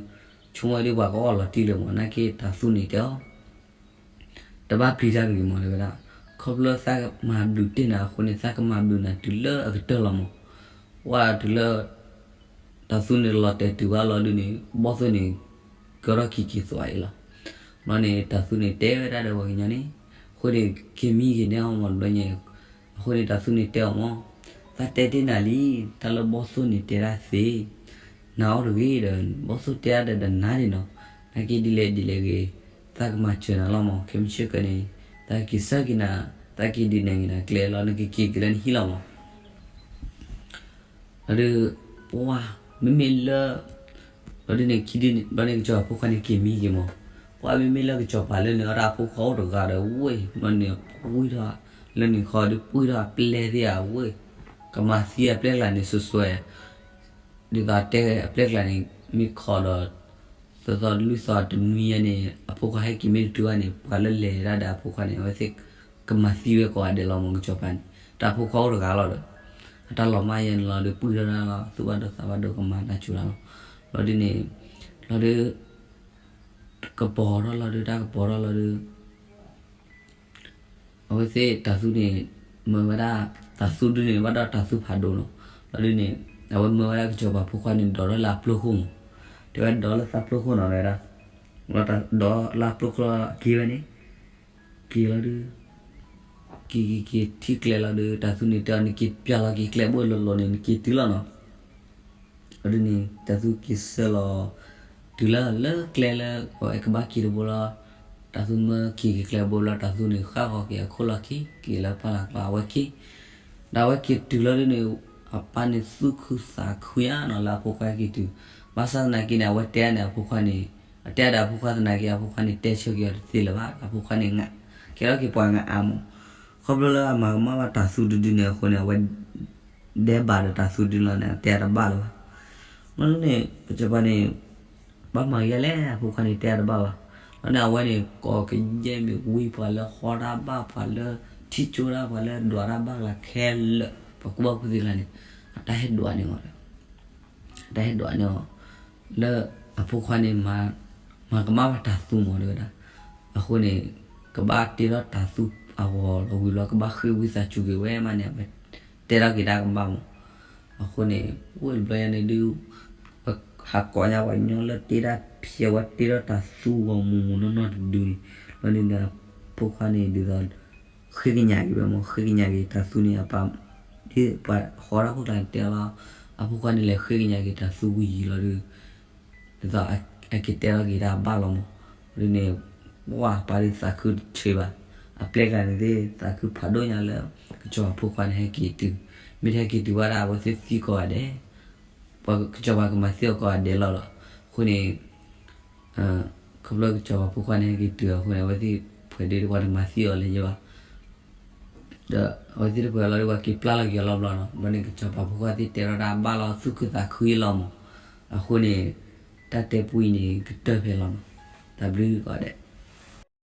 ဆိကမိၣ်ဝဲဒုးပှၤကအီၣ်လီၤတံၢ်လၢၤမး, နာ်က့တၤသူန့ၣ်တဲအီၤ တဘၣ်ပျံၤတၢ်တဂ့ၤမး တဲဝဲဒၣ်, ခီဖျိသးကမၤဘျုးတ့ၢ်နၤအဃိန့ၣ် သးကမၤဘျုးနၤတုၤလၢအကတၢၢ်လီၤမး. ပှၢ်တုၤလၢ တၤသူန့ၣ်လီၤတဲာ်တုၤဘၣ်လီၤဒုန့ၣ် ဘီၣ်သိၣ်န့ၣ် ကၢထီၣ်က့ၤက့ၤသွးအံၤလီၤ. ဘျီန့ၣ် တၤသူန့ၣ်တဲဝဲဒၣ်ဒီးပှၤကညီန့ၣ်, အဃိန့ၣ် က့ၤမံက့ၤန့ၢ်အီၤမး တဘျီညါ, အဃိန့ၣ် တၤသူန့ၣ်တဲအီၤမး, သးတဲတ့ၢ်နၤလံ, တၢ်လၢဘီၣ်သိၣ်န့ၣ်တဲဒၣ်သ့ နၤအီၤတဂ့ၤဒီး ဘီၣ်သိၣ်တဲဒၣ်ဒီးနၤဒၣ်နီၤ, နာ်က့ဒ်လဲၣ်ဒ်လဲၣ်ဂ့ၤ, သးကမၤစၢၤနၤလီၤမး, ခဲမုၢ်ဆ့ၣ်ကီးန့ၣ် သးက့ၤဆှၢက့ၤနၤ, သးက့ၤဒုးနဲၣ်က့ၤနၤကျဲလီၤ, နကက့ၤက့ၤလၢနဟံၣ်လီၤမး. ဒီး ပှၢ် မ့မ့ၢ်လၢ ဘျီဒုန့ၣ် ခံဒုန့ၣ် ဘျီန့ၣ် ကစီၤပၤဖိခွါန့ၣ်က့ၤမံက့ၤမး, ပှၢ် မ့မ့ၢ်လၢကစီၤပၤလၢန့ၣ် အတၢ်ဖိခွါအိၣ်တဂၤဒီး ဝ့ၢ် ဘျီန့ၣ် ပှံၢ်ထီၣ် လၢန့ၣ်ဃီဒုး ပှံၢ်ထီၣ်အပျဲၢ်သ့ၣ်ဧါ ဝ့ၢ် ကမၤသံအပျဲၢ်ကျါန့ၣ် စွဲစွဲ ဒ်သိးတဲအပျဲၢ်ကျါန့ၣ် မ့ၢ်ခိးဒီး သီသီလွံၢ်သီတနွံညါန့ၣ် အဖိခွါဟဲက့ၤမ့ၢ်တတုၤဘၣ်န့ၣ် ပှၤလၢလဲၤဒၣ်ဒီးအဖိခွါန့ၣ် အဝဲသ့ၣ်ကမၤသံဝဲကိးဂၤဒဲးလီၤမး ကစီၤပၤန့ၣ် တၢ်ဖိခွါအိၣ်တဂၤလီၤဒီး အတၢ်လီၤမၢ်ယဲန့ၣ်လီၤဒီး ပှံၢ်ထီၣ်ဒၣ်လီၤ သူၣ်ဘၣ်ဒိသးဘၣ်ဒိကမၤတၢ်စူၤတၢ်လီၤ. လီၤဒုန့ၣ် လီၤဒု ကပီၤထီၣ်လီၤဒု တၢ်ကပီၤထီၣ်လီၤဒု အဝဲသ့ၣ်တၤသူန့ၣ် မၢဝဲဒၣ် တၤသူဒုန့ၣ် ဘၣ်ဒီးတၤသူဖးဒိၣ်နီၤ. လီၤဒုန့ၣ် အဝဲမၢဝဲဒၣ်ကစီၤပၤဖိခွါန့ၣ် ဒိးထီၣ်လၢအပျိၢ်ခိၣ်မး. တဲဝဲဒိးလၢသးပျိၢ်ခိၣ်နီၤ တဲဝဲဒၣ်. လီၤဒိးလၢအပျိၢ်ခိၣ်လီၤ က့ၤဝဲန့ၣ် က့ၤလီၤဒု က့ၤက့ၤက့ၤထံၣ်ကျဲလီၤဒု တၤသူန့ၣ်တဲအီၤ နက့ၤပျၢ်လီၤက့ၤကျဲဘိလိၤလိၤန့ၣ် နက့ၤတုၤလီၤနီၤ. အဒုန့ၣ် တၤသူက့ၤဆၢလီၤ တုၤလၢလၢကျဲလၢ အဝဲကဘၣ်က့ၤတဘိလီၤ. တၤသူမၢက့ၤက့ၤကျဲဘိလီၤ တၤသူန့ၣ် ဃၣ်ဃီၤက့ၤအခိၣ်လီၢ်ခံ က့ၤလၢပှၢ်လၢ်ကျါ အဝဲက့ၤ ဒီးအဝဲက့ၤတုၤလီၤဒုန့ၣ် အပၢ်န့ၣ်သူၣ်ခုသးခုယါနီၤ လၢအဖိခွါက့ၤတုၤ ဘၣ်ဆၣ်သနာ်က့န့ၣ် အဝဲတဲန့ၣ် အဖိခွါန့ၣ် အတဲဒီးအဖိခွါသနာ်က့ အဖိခွါန့ၣ် တဲဆၢက့ၤအီၤတသ့လၢၤဘၣ် အဖိခွါန့ၣ် ကဲထီၣ်က့ၤပှၤငါအါမး ခီဖျိလၢအမၤကမၣ်ဘၣ်တၤသူတဒုန့ၣ်အဃိန့ၣ် အဝဲ ဒဲးဘးဒီးတၤသူဒုလီၤန့ၣ် အတဲတဘၣ်လၢၤဘၣ်. ဘျီန့ၣ် ကစီၤပၤန့ၣ် ဘၣ်မၤဂ့ၤလဲၣ် အဖိခွါန့ၣ်တဲအတဘၣ်ဘၣ်. ဘျီန့ၣ် အဝဲန့ၣ် ကိးကယဲၢ်မ့ၢ်ဝံပှၤလၢဟီတၢ်ဘၣ် ပှၤလၢထံၣ်ကၠိတၢ် ပှၤလၢဒွးတၢ်ဘၣ်ကျါခဲလၢာ် ပှၤကူၣ်ဘၣ်ကူၣ်သ့ကျါန့ၣ် အတၢ်ဟဲဒွးန့ၢ်အီၤဒီး အတၢ်ဟဲဒွးန့ၢ်အီၤ လၢအဖိခွါန့ၣ် မၤကမၣ်ပှၤတၤသူမးတဲဝဲဒၣ်. အဃိန့ၣ် ကဘၣ်တ့ထီၣ်တၤသူအဂီၤလီၤဝံၤဘျီ ကဘၣ်ဃ့ဝံသးစူၤက့ၤဝဲမးန့ၣ် အဝဲတဲထီၣ်က့ၤတၢ်ကဘၣ်မး. အဃိန့ၣ် အိၣ်တဘျီညါန့ၣ်ဒုး ဟးကိးညါပှၤကညီလၢတ့တၢ်ဖျဲးဝဲ တ့ထီၣ်တၤသူဂီၤမုၢ်မုၢ်နီၢ်နီၢ်တဒုန့ၣ် ဘျီန့ၣ်ဒီး အဖိခွါန့ၣ်ဒ်သိး ဃ့ကညးက့ၤဝဲမး ဃ့ကညးက့ၤတၤသူန့ၣ် အပၢ် ဒ်ပှၤဟီတၢ်ဖိကျါန့ၣ်တဲလီၤ အဖိခွါန့ၣ်လဲၤဃ့ကညးက့ၤတၤသူဝံၤလီၤဒီး ဒ်သိးအကတဲထီၣ်က့ၤတၢ်ဘၣ်လီၤမး. ဒ်န့ၣ် ပှၢ်ပၢ်ဒုးသးခုတဆံးဘၣ်. အပျဲၢ်ကျါန့ၣ်သ့ၣ် သးခုဖးဒိၣ်ညါလၢ ကစီၤပၤဖိခွါန့ၣ်ဟဲက့ၤတုၤ, မ့ၢ်တဟဲက့ၤတုၤဘၣ်ဒၣ် အဝဲသ့ၣ်သံကိးဂၤဒဲး, ပှၤကစီၤပၤကမၤသံအီၤကိးဂၤဒဲးလီၤလီၤ. အဃိန့ၣ် ခီဖျိကစီၤပၤဖိခွါန့ၣ်ဟဲက့ၤတုၤအဃိန့ၣ် အဝဲသ့ၣ်ဖှဲးဒ့တဝၤတမၤသံအီၤလၢၤဘၣ်. ဒီးအဝဲသ့ၣ်တဖှဲးလီၤဒ်ပှၤက့ၤပျၢ်လီၤက့ၤအီၤလီၤဘျီနီၤ. ဘျီန့ၣ် ကစီၤပၤဖိခွါသ့ၣ်တဲထီၣ်တၢ်ဘၣ်လီၤ သူၣ်ခုသးခုအံၤလီၤမး. အဃိန့ၣ် တၢ်တဲပူအံၤန့ၣ် ကတၢၢ်ဖဲလီၤနီၤ. တၢ်ဘျုးကိးဂၤဒဲး.